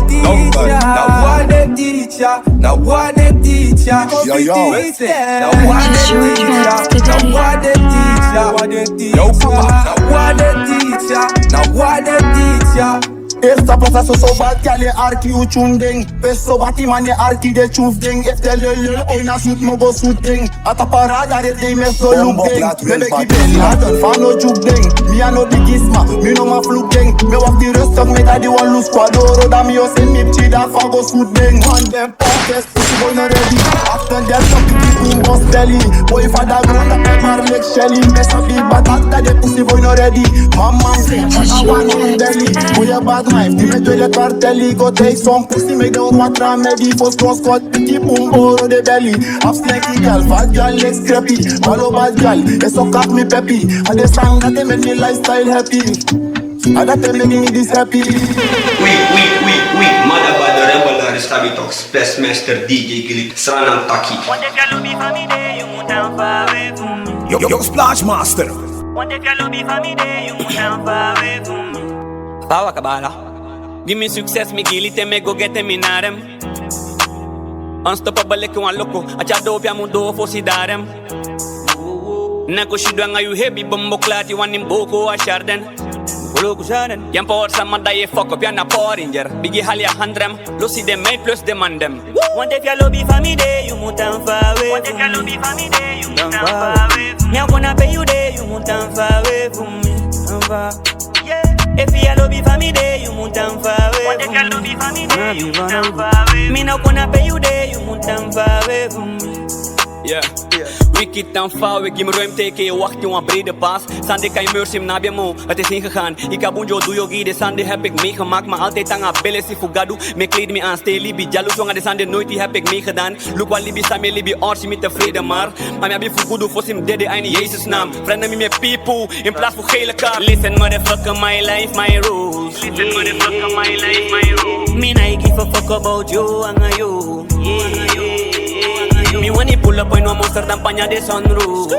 teacher? Na who a de teacher? Yo, yo. Na who a de teacher? Na who a de teacher? Yo, papa. Na who a de teacher? Na who a de teacher? Eerste plaats a soso bad gyal e arki u tune ding. Peso bati man e arki de tune ding. Efu de lele o ina sut mo go sut ding. A tapa radar e de mes do look ding. Bebe ki ben laten fa no juk ding. Mi a no bigi sma, mi no man fluk ding. Mi wak di rustig, mi dadi wan lus kwa doro. Dan mi o send mi pikin daar fa go sut ding. Wan den pocket pussy boy no ready. After that topic ki boom boss belly. Boy fada gronda pe bar lek shelling. Besa big batak dat de pussy boy no ready. Mama mi fada wan in belly. Boy a bad knife, di me tweede kartelli. Go take some pussy, make dem watra medi. First cross cut, pikin boom boro de belly. Afsneki gyal, fat gyal, leg scrappy. Walo bad gyal, e so kak mi pepi. A de sang dat e make mi lifestyle happy. A dat e make mi this happy. Wi, wi, wi, wi. Mada bada rebel, daar is Tabi Talks. Best master D J Gilly, Sranan Taki. Want if you love me for me day, you moet dan far away from me. Yo, yo, Splash Master. Want if you love me for me day, you moet dan far away from me. Bawa kabala. Give me success, mi gili te me go get mi narem. Unstoppable like wan loko. A cha do pia mu do fosi darem. Nako sidon anga yu hebi bombo klati wani boko a sharden. Boloku sharden. Yan power sama da ye fuck up ya na Power Ranger. Bigi hali a handrem. Lo si dem mei plus dem man dem. Want if you love me for me day, you moet dan far away from me. Want if you love me for me day, you moet dan far away from me. Mi a gonna pay you day, you moet dan far away from me. Dan far. Yeah. If you love me for me day, you moet dan far away from me. Want if you love me for me day, you moet dan far away. Mi no gonna pay you day, you moet dan far away from me. Yeah. Wiki tan fa, wiki mi ruimte, ke wakti wan brede pas. Sande kan je mercy na bemo, het is ingegaan. Ik heb un jo doe yogi, de sande heb ik meegemaakt, maar altijd aan bele si fugadu. Me kleed me aan, stay libi, jaloers, wanga de sande nooit, die heb ik meegedaan. Look wat libi, same libi, orsi mi tevreden, maar. Maar me abi fugudu, fosi mi dede, in Jesus naam. Vrienden, mi me people, in plaats van gele kaart. Listen, motherfucker, my life, my rules. Listen, motherfucker, my life, my rules. Me, I give a fuck about you, anga you. Mi wani pull up in one monster dan panya de sunroof.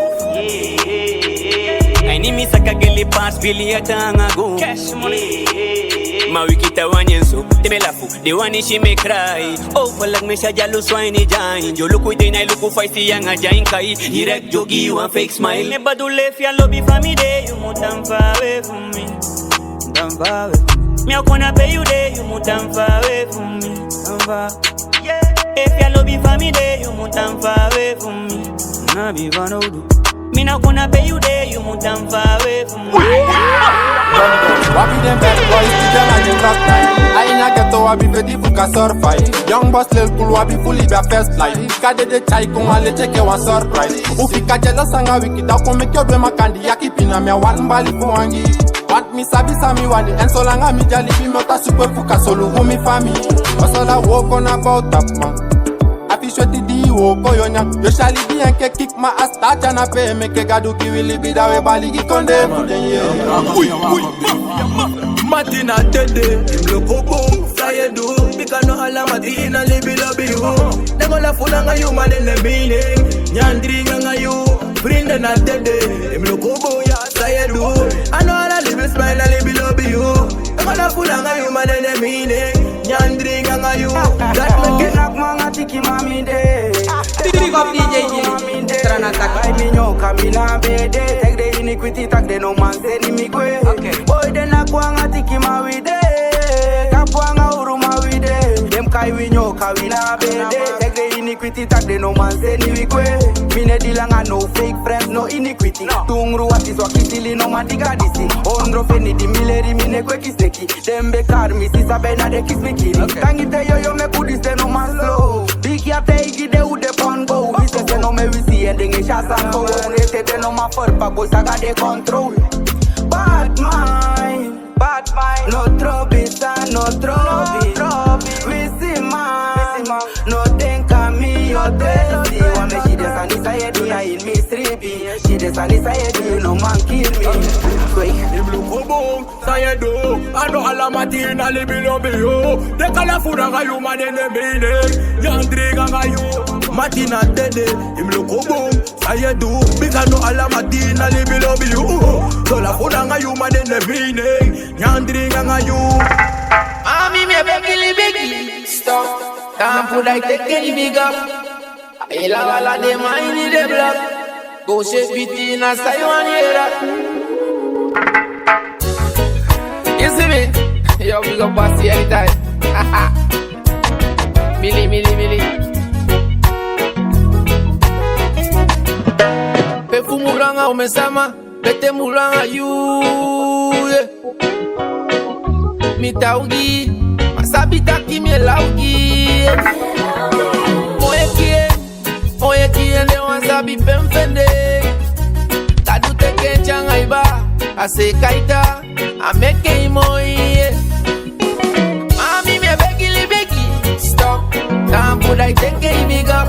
Ai ni mi saka geli pass biljet anga go. Cash money. Ma wiki ta wani en so, te me lafu, de wani si me cry. Oh, palak me sa jalu swine jain. Jo luku de na luku fight si anga jain kai. Direct jogi wan fake smile. Me badu lef ya lobby family day, you moet dan far away from me. Dan far away from me. Mi a gonna pay you day, you moet dan far away from me. Efu a lobi fa mi de, yu mu tan fa we fu mi. Na mi fanowdu. Mi na kona pe yu de, yu mu tan fa we fu mi. Wabi den bad boys, di den na di rock night. A ini a ghetto wabi feti fu kan survive. Young boss Lil Cool wabi fu libi a first life. Kade de tycoon, ale teke wan surprise. U fika jealous anga wiki, da kon meki yu du en makandra. Yaki pina mi a wan bali fu wangi. Want mi sabi san mi wani, en solanga mi dyali bi mi o tan super fu kan solugu mi famii. Masala wooko na bow tapu man. A fu sweti di wooko yu o nyan. Yu sa libi enke kikman, a start ya na pe meke Gadu gi wi libi, da we bali gi kondee fu den ye. Ui, ui. Mati na dede, im loko bun, san yu e du? Bika no ala mati na libi lobi yu. Den go lafu nanga yu ma den no e mini en. Nyan dringi anga yu, vrienden na dede, im loko bun, ya san yu e du? A no ala libi smile na libi lobi yu. Den go lafu nanga yu ma den no e mini en. Nyan dringi anga yu. Dat meke. Nak manga tiki mami de. Big up D J Gilly, Trana Taki. Ai mi nyoka mi na bede. Tek de iniquity, tak de no man seni mi gwe. Boy den na kwanga tiki ma wi de. Kapwanga uru ma wi de. Dem kai wi nyoka wi na bede. Tek de iniquity, tak de no man seni wi gwe. Mi ne dilanga no fake friends, no iniquity. Tungru wati so kisili no man diga disi. Ondro feni di mi leri mi ne kwe kiseki. Dem be kari mi sisa, be na den kisi mi kiri. Tangi te yoyo me kudi se no man slow. Bigi a te igi de u de pon go. Wi se se no me wi si en den e sha san go. Wi ne te de no man for pa go saga de control. Bad mind, bad mind. No trobi sa, no trobi. Wi si man, no den kami yo te si. Wan me si den sani sa ye du na in mi sribi. Si den sani sa ye du no man kill mi. Sway. Im loko bun. San yu e du? A no ala mati na libi lobi yu. Den kala fu nanga yu ma den no e mini en. Nyan dringi anga yu. Mati na dede, im loko bun. San yu e du? Bika no ala mati na libi lobi yu. Sola fu nanga yu ma den no e mini en. Nyan dringi anga yu. Mami mi e begi libigi. Stop. Tampu dai teke i big up. Ila wala de maini de blak. Go se biti na san yu wani yere. Yu si mi? Yo, big up Basi anytime. Mili, mili, mili. Pe fu mu langa o mi sama. Pe te mu langa yu, yeah. Mi tawgi, ma sabi taki mi e lawgi, yeah. Oye kie, oye kie, den wan sabi pe mi fende. Gadu teke en tyanga iba, a se kaita, a meke en moi, yeah. Mami mi e begi libigi, stop. Tampu dai teke i big up.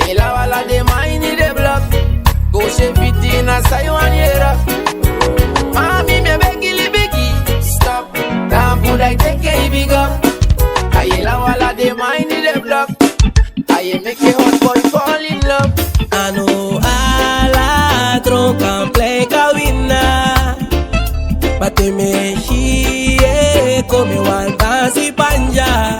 Ila wala de maini de blak. Go se biti na san yu wani yere. Mami mi e begi libigi. Stop. Tampu dai teke i big up. Ila wala de maini de blak. Ai meke hot boy fall in love. A no ala dron kan plei kawina. Bate mi e si e kon mi wan dansi panya.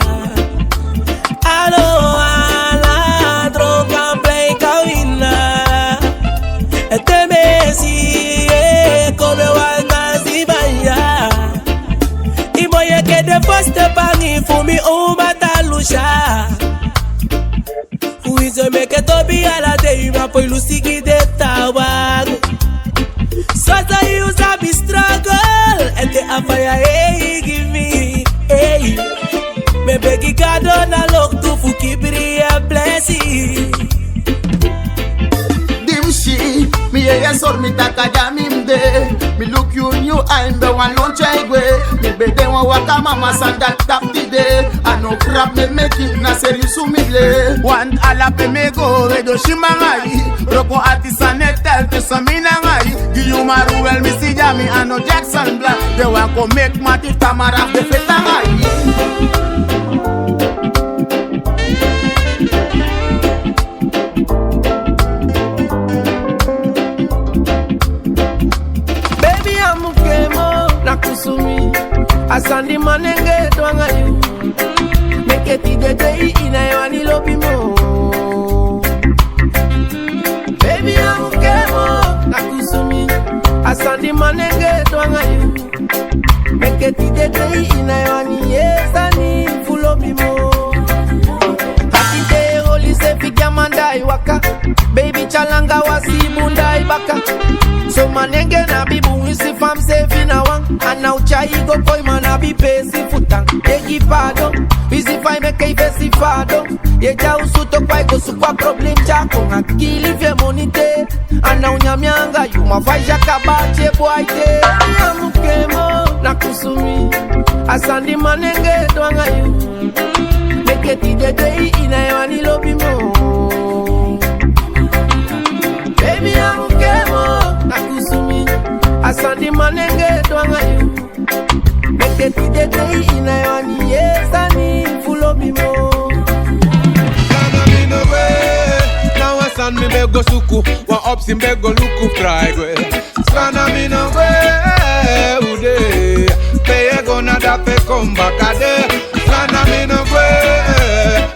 A no ala dron kan plei kawina. Ete mi e si e kon mi wan dansi panya. I mo yeke den foste bangi fu mi uma ta lusa. Wi se meke tobi ala dei ma poi lusi gi den tawagu. Soso yu sabi struggle, ete a faya e gi mi, hey. Mi e begi Gado na loktu fu kibri en blesi. Di mi si, mi yeye sori mi taki a dya mi de. Mi luku yu ini yu ain, mi be wani lon tyai gwe. Mi be de wan waka mama sani dati tapu tide. A no grap mi e meki, na serious mi de. Want ala pe mi e go, we du sima anga yu. Broko ati san e teli tu san mi nanga yu. Gi yu Maruel, mi si dya mi a no Jackson Black. Den wan kon meki mati tamara fu den feti anga yu. Baby, a mu kemo na kusumi. A san di manenge du anga yu. Meke tide dei i no e wani lobi mi. Baby, a mu kemo na kusumi. A san di manenge du anga yu. Meke tide dei i no e wani yere sani. Waka, baby tyari langa wasi bun dai baka. So manenge na abi bun wisi fa mi seefi na wan. A now tyai go koi man abi peesi fu tan. Begi paadon, wisi fa i meki i fesi faadon. Yu e tyai osu toku, a e go suku a problem tyai kon. A kili fu en moni te. A now nyan mi anga yu, ma fa i si a kaba a tye boi te. A mu kemo, na kusumi. A sani manenge du anga yu. Meke tide dei i ná e wani lobi mi o. Baby, a mu kemo, na kusumi. A sani manenge du anga yu. Meke tide dei i ná e wani yee sani fu lobi mi o. Srana mi no gwe, na wan sani mi be go suku, wan opsi mi be go luku fu trai gwe. Srana mi no gwe, u de. Pe yu e go na dape kon baka de. Srana mi no gwe,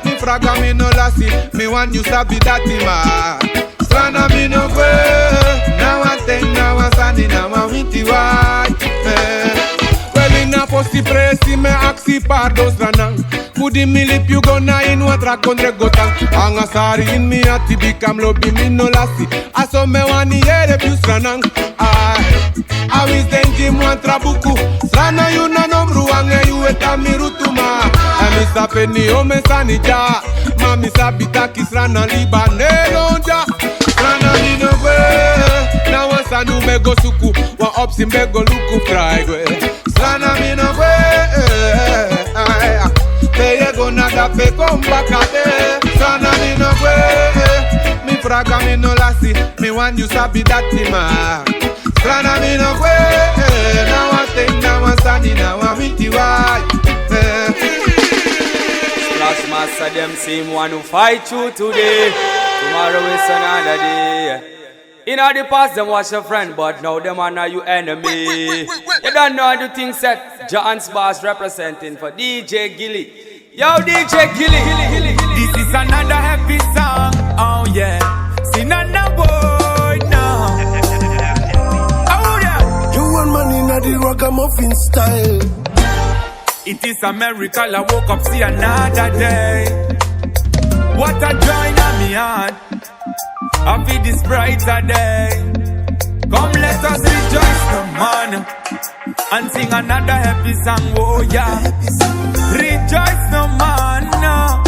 mi fraga mi no lasi, mi wani yu sabi dati ma. Srana mi no gwe, na wan ten, na wan sani, na wan winti wai. Eh. Kweli na fosi presi mi e aksi paadon Srana. Fu di mi libi yu go na ini wan tra kondre go tan. Anga sari ini mi ati bika mi lobi mi no lasi. A so mi e wani yere fu yu Srana. Ai. A winsi den gi mi wan tra buku. Srana yu na nomru anga yu e tan mi rutu ma. Èn mi sabi ni omen sani dya. Ma mi sabi taki Srana liba no e lon dya. Srana mi no gwe. Na wan sani mi be go suku. Wan opsi mi be go luku fu trai gwe. Srana mi no gwe, eh, eh, eh. Pe yu e go na dape kon baka de. Srana mi no gwe, eh. Mi fraga mi no lasi, mi wani yu sabi dati ma. Srana mi no gwe, eh. Na wan ten, na wan sani, na wan winti wai, eh. Splash Master dem same one who fight you today. Tomorrow is another day. Inna di past dem was your friend, but now dem a na you enemy. You don't know how di ting set. Johns Boss representing for D J Gilly. Yo, D J Gilly. This is another happy song. Oh yeah. Sinana boy now. Oh yeah. You want money, not the ragamuffin style. It is a miracle I woke up, see another day. What a joy na mi heart. Happy this brighter day. Come let us rejoice no man, and sing another happy song, oh yeah. Rejoice no man, no.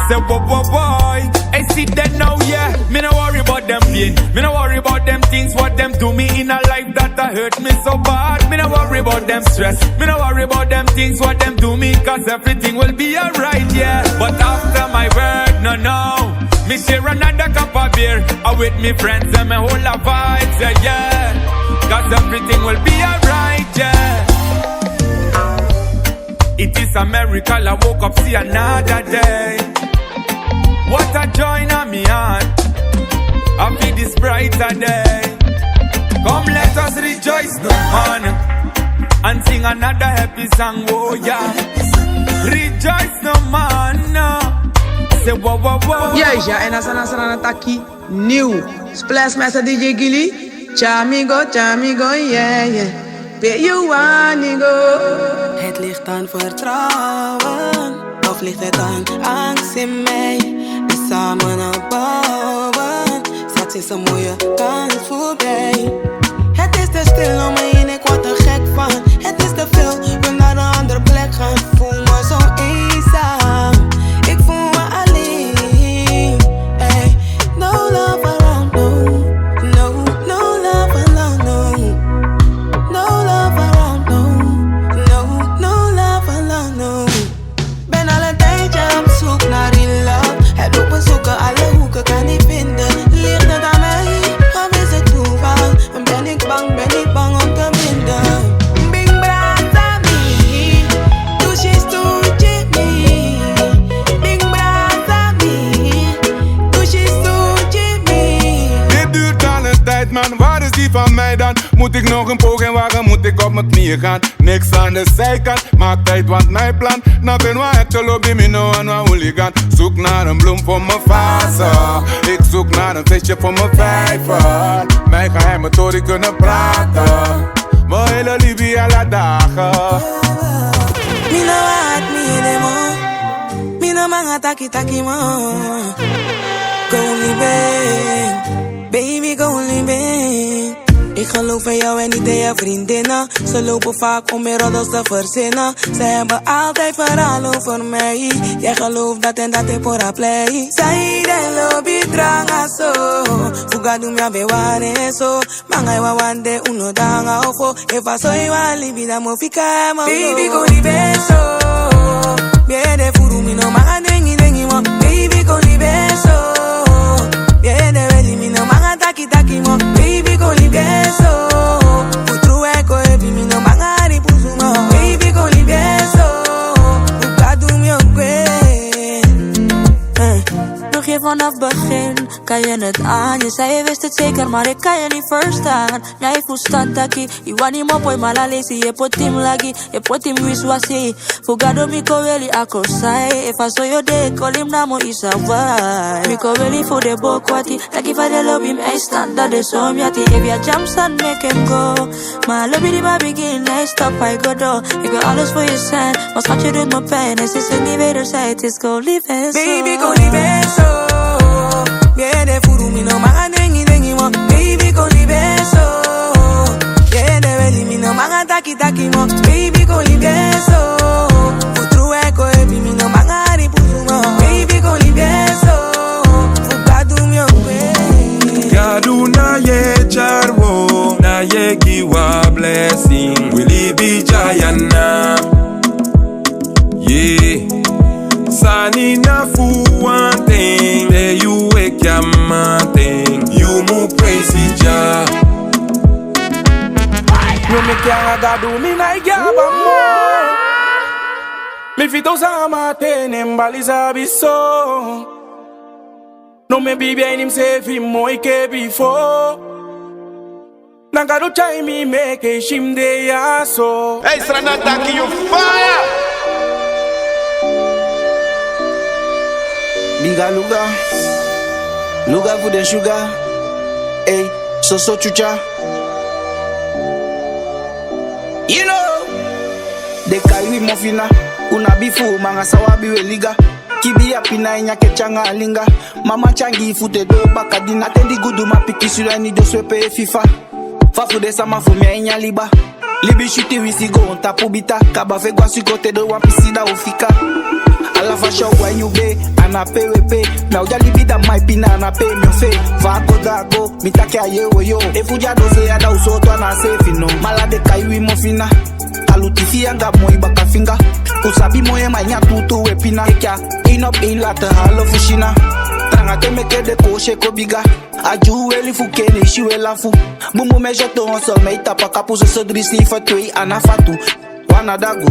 Say whoa, whoa, boy. I see that now, yeah. Mi no worry about dem pain. Mi no worry about dem things what dem do mi inna life that a hurt mi so bad. Mi no worry about dem stress. Mi no worry about dem things what dem do mi, 'cause everything will be alright, yeah. But after my word, no, no. Mi share another cup of beer. I with mi friends dem, mi hold a vibes, yeah, yeah. 'Cause everything will be alright, yeah. It is a miracle I woke up, see another day. What a joy na mi heart. Happy this brighter day. Come let us rejoice no man, and sing another happy song, oh yeah. Rejoice no man, no. Say whoa, whoa, whoa. Yeah, yeah, and that's another, another taki new. Splash Master D J Gilly. Chamigo, chamigo, yeah, yeah. Pe you wanna go? Het ligt aan vertrouwen, of ligt het aan angst in mij? Die samen opbouwen, straks is een mooie kans voorbij. Het is te stil om me heen, ik word er gek van. Het is te veel, wil naar een andere plek gaan. Voel me zo eenzaam, ik voel me alleen. Ey, no love around, no. No, no love around, no. No love around, no. No, no love around, no. Ben al een tijdje op zoek naar real love. Het lopen zoeken, alle hoeken, kan niet vinden. Ligt het aan mij, of is het toeval? Ben ik bang, ben ik bang om te winnen? Bing brasa mi, tu si stu Jimmy. Bing brasa mi, tu si stu Jimmy. Dit duurt al een tijd, man, waar is die van mij dan? Moet ik nog een poging wagen, moet ik op mijn knieën gaan? Niks aan de zijkant, maak tijd, want mijn plan. Na ben wan echte lobby, mi no wan wan hooligan. Zoek naar een bloem voor mijn vazen. Ik zoek naar een visje voor mijn vijver. Mijn geheime tori kunnen praten. Mijn hele liefde alle dagen. Mi no wan hati, mi ede mo. Mi no manga taki taki mo. Go live in, baby, go live in. Ik geloof in jou en niet in je vriendinnen. Ze lopen vaak om meer roddels te verzinnen. Ze hebben altijd verhaal over mij. Jij gelooft dat en dat, e pori a plei. Zij de lobby dranga zo. Fuga doe me a bewaren zo. Manga e wawan de, un no de nanga ofo. Efu a so i wani libi, dan mi o fika en, man. Baby, kon libi so. Bere furu, mi no manga dengi dengi, man. Baby, kon libi so. Bere weli, mi no manga taki taki, man. Baby, kon libi so. Fu tru e kon ebi, mi no manga hari pusu, man. Baby, kon libi so. Fu Gadu mi o gwe. Eh. Nog je vanaf begin, kan je het aan. Je zei je wist het zeker, maar ik kan je niet verstaan. Jij voel stand taki, je wani mo poi malalesi, je poti mi lagi, je poti mi wiswasi. Fu Gado mi kon weli a kosai, efu a so yo de, kon libi namo isawai. Mi kon weli fu de bokwati, taki fa de lobi mi e stand, dat de so mi ati, efu ya jam san make him go. Maar lobi di mi a begin, hij stop, hij go door. Ik wil alles voor je zijn, maar schat, je doet me pijn. En ze zegt niet wederzijds, is go live en zo. Baby, kon libi so. Bere furu, mi no manga dengi dengi, man. Baby, kon libi so. Bere weli, mi no manga taki taki, man. Baby, kon libi so. Fu tru e kon ebi, mi no manga hari pusu, man. Baby, kon libi so. Fu Gadu mi o gwe. Gadu na yu e tyari wi, na yu e gi wi a blessing. Wi libi tyari na. Yeah. Sani na fu wan ten, te yu weki a mamanten, yu mu praise Jah. No meki anga Gadu, mi nai gi a bamo. Mi fiti o sama te, ne mi bali sabi so. No mi e bibi a ini miseefi moi enke bifo. Na Gadu tyai mi meke i si mi de ya so. Hey, Srana, taki yu fire. Biga luga, luga fu den sugar. Ey, soso chucha. You know, den kai wi mofina. Un abi fu manga san wi abi, wi e liga. Kibi a pina e nyan keti anga a linga. Mama tyangi fu te do baka dina. Ten di guduman pikin suru a ini den swepe e fifa. Fa fu den sama fu mi a ini a liba. Libi switi, wi si go on tapu bita. Kaba fu e go a suko te do wan pisi da o fika. Ala fasi a o go a ini u be, a na pe wi e pe. Mi a o de a libi da mi a e pina, a na pe mi o fe. Fa a go da a go, mi taki a ye o yo. Efu di a doso ya da u sooto a na a seefi no. Ma ala den kai wi mofina. Alu tifi anga moi baka finga. U sabi moi, ma ini a tutu wi e pina. Eki a één op één laten halen fu China. Tranga te meke den kosi e kon biga. A dyuweli fu keni, si wi e lafu. Bunbun mi e syoto, so mi e tapu a kapu, soso dri, si fu twee a na fatu. Wan na dagu.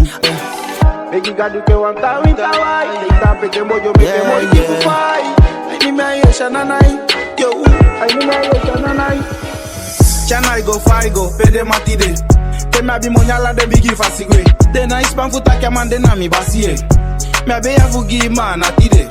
Begi Gadu ke wan tawin tawai. Tape ke mojo, meke moi, yeah, yeah, fu fai. Ai ni mi a yesi a nanai. Yo, ai ni mi a yesi a nanai. Tyanai go fai go, pe den man tide. Te mi abi moni, ala den bigi fasi gwe. Den nai span fu taki a man de na mi basi ye. Mi abi ya fu gi man na tide.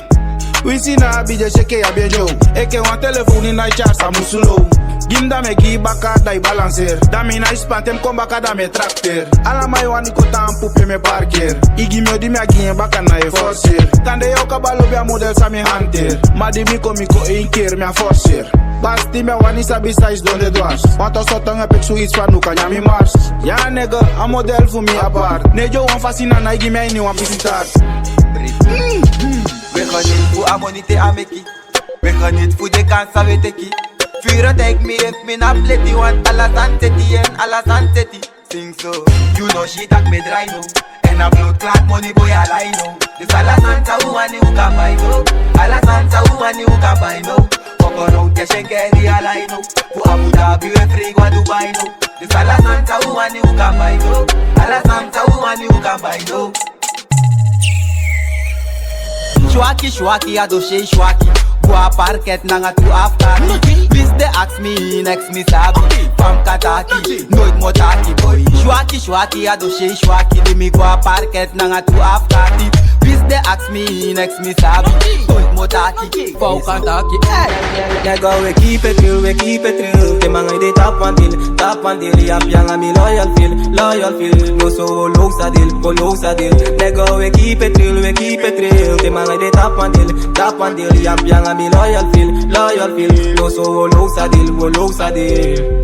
Winsi na abi, den seke ya ben dyow. Enke wan telefoni nai tyari, san musu low. Gi mi, da mi e gi baka, da i balanseer. Da mi nai span, te mi kon baka da mi e trakteer. Ala man e wani kon tampu pe mi e parkeer. I gi mi odi, mi a gi en baka, na e forceer. Kande yu o kaba lobi a model san mi e hanteer. Ma di mi kon, mi kon één keer, mi a forceer. Basi, mi a wani sabi san i sidon de dwars. Want a so tong e peki switi fu a nu kan nyan mi mars. Ya nigga, a model fu mi apart. Ne dyo wan fasi na nai gi mi a ini wan pisi taart. We geniet fu a moni te a meki. We geniet fu den kansi san we teki. Furu taki mi efu mi na pleti, want ala sani seti, en ala sani seti. Sing so, yu no si taki mi e drai no. En a bloodclaat moni boi a lai no. Dus ala sani san u wani u kan bai no. Ala sani san u wani u kan bai no. Kokono te senkeri a lai no. Fu Abu Dhabi we free go a Dubai no. Dus ala sani san u wani u kan bai no. Ala sani san u wani u kan bai no. Swaki, swaki, a dossier swaki. Go a parket nanga tu afkari. Please De aksi mi, neks mi sabi. Fa mi kan taki, noiti mi o taki, boy. Swaki, swaki, a dossier swaki. Di mi go a parket nanga tu afkati. Please de aksi mi, neks mi sabi. Noiti mi o taki, fa mi kan taki. Hey. Nigga, we keep it real, we keep it real. Te manga de tap wan deal, tap wan deal. Yapi anga mi loyal feel, loyal feel. No so low sa deal, go low sa deal. Nigga, we keep it real, we keep it real. Te manga de tap wan deal, tap wan deal. Yapi anga mi loyal feel, loyal feel. No so low sa deal, go low sa deal.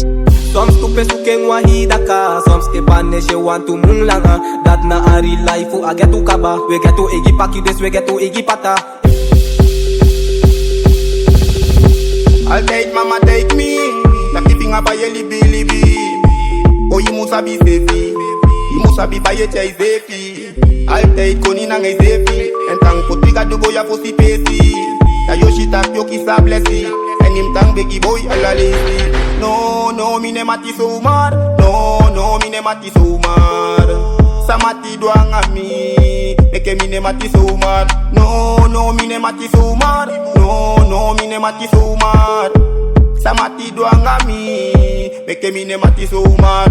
Soms tu pe suken wan hidaka, soms te panes ye wantu mun langa. Dat na a real life fu a get u kaba. We get u egi paki dus we get u egi pata. Altijd mama take mi, taki finga fa ye libi libi. O yu mu sabi sefi, yu mu sabi fa ye tyai sefi. Altijd koni nanga yu sefi, en tan poti Gadu go ya fosi pesi. Da yoshi taki yoki sa blesi, en yu mu tan begi boy ala lesi. No, no, mi no e mati somar. No, no, mi no e mati somar. San Mati du anga mi, meke mi no e mati somar. No, no, mi no e mati somar. No, no, mi no e mati somar. San Mati du anga mi, meke mi no e mati somar.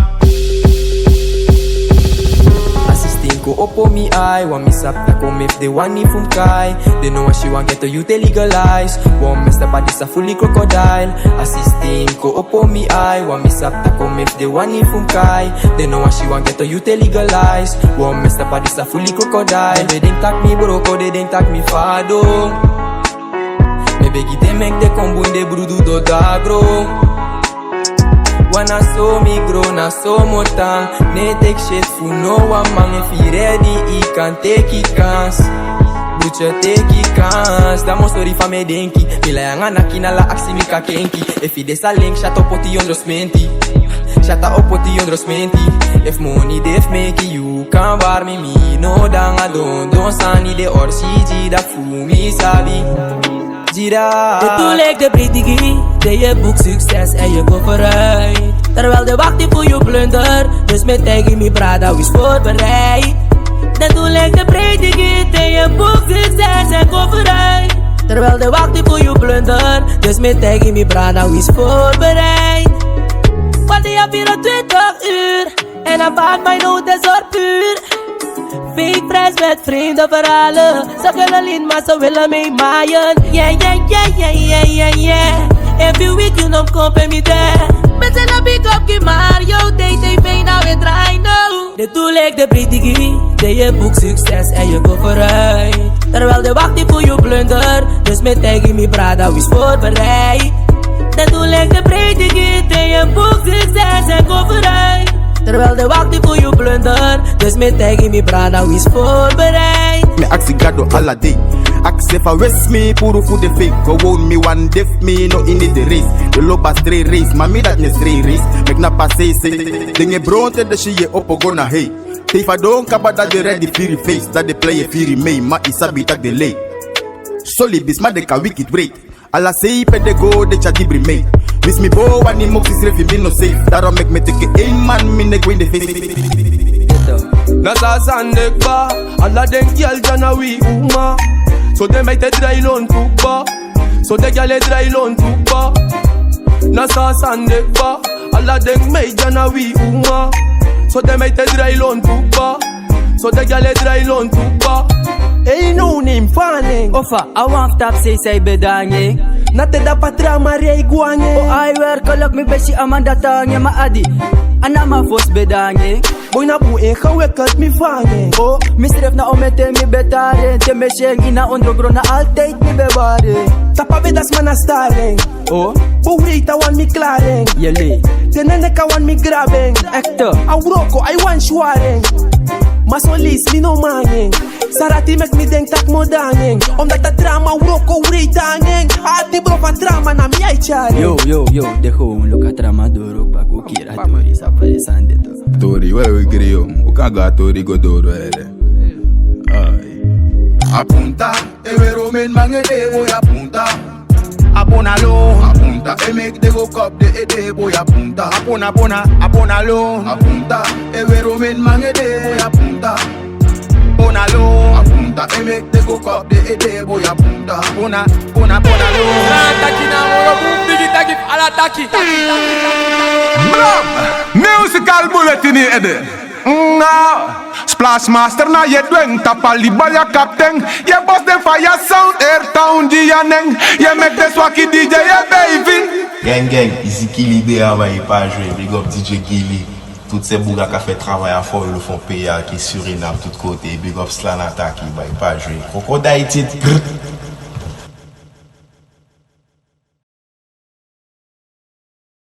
A sistem kon opo mi ai, want mi sabi taki mi fu de wani fu mi kai. Den no wani si wan ghetto youth e legalize. Wan mester padi sa fuli crocodile. A sistem kon opo mi ai, want mi sabi taki mi fu de wani fu mi kai. Den no wani si wan ghetto youth e legalize. Wan mester padi sa fuli crocodile. Den denk taki mi broko, den denk taki mi fadon. Mi e begi den meki den kon bun, den brudu doti dati gro. Wan na so mi gro, na so mi o tan. No e teki shit fu no wan man, efu yu ready yu kan teki kans. Broeder, teki kans. Dan mi o sori fa mi e denki. Mi lai anga naki, na ala aksi mi kan kenki. Efu yu de sa link, shata o poti yu ondro smenti. Shata o poti yu ondro smenti. Efu moni de fu meki yu kan bari mi, mi no de anga dondon sani, den orsi gi dati fu mi sabi. Gira. De doel lijkt de prediki, de je boekt succes en je komt vooruit. Terwijl de wacht die voor je blunder, dus met tegen mi brada, wie is voorbereid. De doel lijkt de prediki, de je boekt succes en komt vooruit. Terwijl de wacht die voor je blunder, dus met tegen mi brada, wie is voorbereid. Want die heb vierentwintig uur. En dan vaak mijn nood is er puur. Fake friends met vreemde verhalen. Ze kunnen lin, maar ze willen mij maaien. Yeah, yeah, yeah, yeah, yeah, yeah, yeah. Every week you know come pay me there. Mensen, dan big up, give maar. Yo, D T V, now we draai now. De doel lijkt de prediki, de je boekt succes en je komt vooruit. Terwijl de wacht die voor je blunder, dus met tegen mi brada, wie is voorbereid. De doel lijkt de prediki, de je boekt succes en komt vooruit. Terwijl de wacht die voor je blunder, dus met tegen mi brada, wie is voorbereid. Mi aksi Gado ala dei. Aksi fa wesi mi puru fu de fake. Gewoon mi wan def mi no ini de race. De loba straight race, ma mi dati no e straight race. Meki na pasei sei. Den e bron te den si yu e opo go na hei. Te yu fadon kaba, dan den ready firi face, dan den play e firi mei, ma yu sabi taki den lei. So libisma den kan wiki break. Ala sei pe den go den tyari dibri mei. Winsi mi bo wani moksi srefi, mi no safe. Daarom meki mi teke één man, mi no e go in de face. Na so a sani de kba, ala den gyal dya na wi uma. So den meid e drai lontu kba. So den gyal e drai lontu kba. Na so a sani de kba. Ala den meid dya na wi uma. So den meid e drai lontu kba. So den gyal e drai lontu kba. Ei, no name fa a nen. Ofa, a wan fu tapu sei san yu ben de nanga en. Na te dapu a tra man rei go nanga en. O, ai, werkelijk mi ben si a man dati nanga en, ma a di. A na a man fosi ben de nanga en. Boi, na bun en gewekeld mi fanga en. O, misrefi na omete mi ben tari en. Te mi e si en ini a ondrogron na altijd mi ben bari en. Tapu a bed a sma na stari en. O, bun wreiti a wani mi klari en. Yele. Te na neka wani mi grabi en. Ekte. A wroko ai wani swari en. Ma son leisi mi no man nanga en. San dati meki mi denki taki mi o de nanga en. Omdat a tra man wroko wreiti nanga en. A ati bron fu a tra man na mi ai tyari en. Yo, yo, yo, de gewoon luku a tra man doro kba kon kiri a tori, san pasa san de tu. Tori, we, we kiri yo. Un kan go a tori go doro ere. Ai. A punta, e weri omen man ede, boi, a punta. A pona lon. A punta, e meki den go kop den ede, boi, a punta. A pona, pona, a pona lon. A punta, e weri omen man ede, boi, a punta. Pona lon. A punta, e meki den go kop den ede, boi, a punta. Pona, pona, pona lon. Na taki na moro bun bigi taki fu ala Taki, taki, taki, taki, taki. Blam! Musical bulletin in ede. Nga. Splash master na ye dwen tapali baya kapten. Ye bos den fire sound air town di ya nen. Ye mek den swaki D J ye bevin. Gang gang, isi Kili de a, bai pa jwe, big up D J Kili. Tout se buga ka fè travay a fò, yo fon peyi a ki Surinam, tout kote, big up Slanataki, bai pa jwe. Crocodile tit, grr.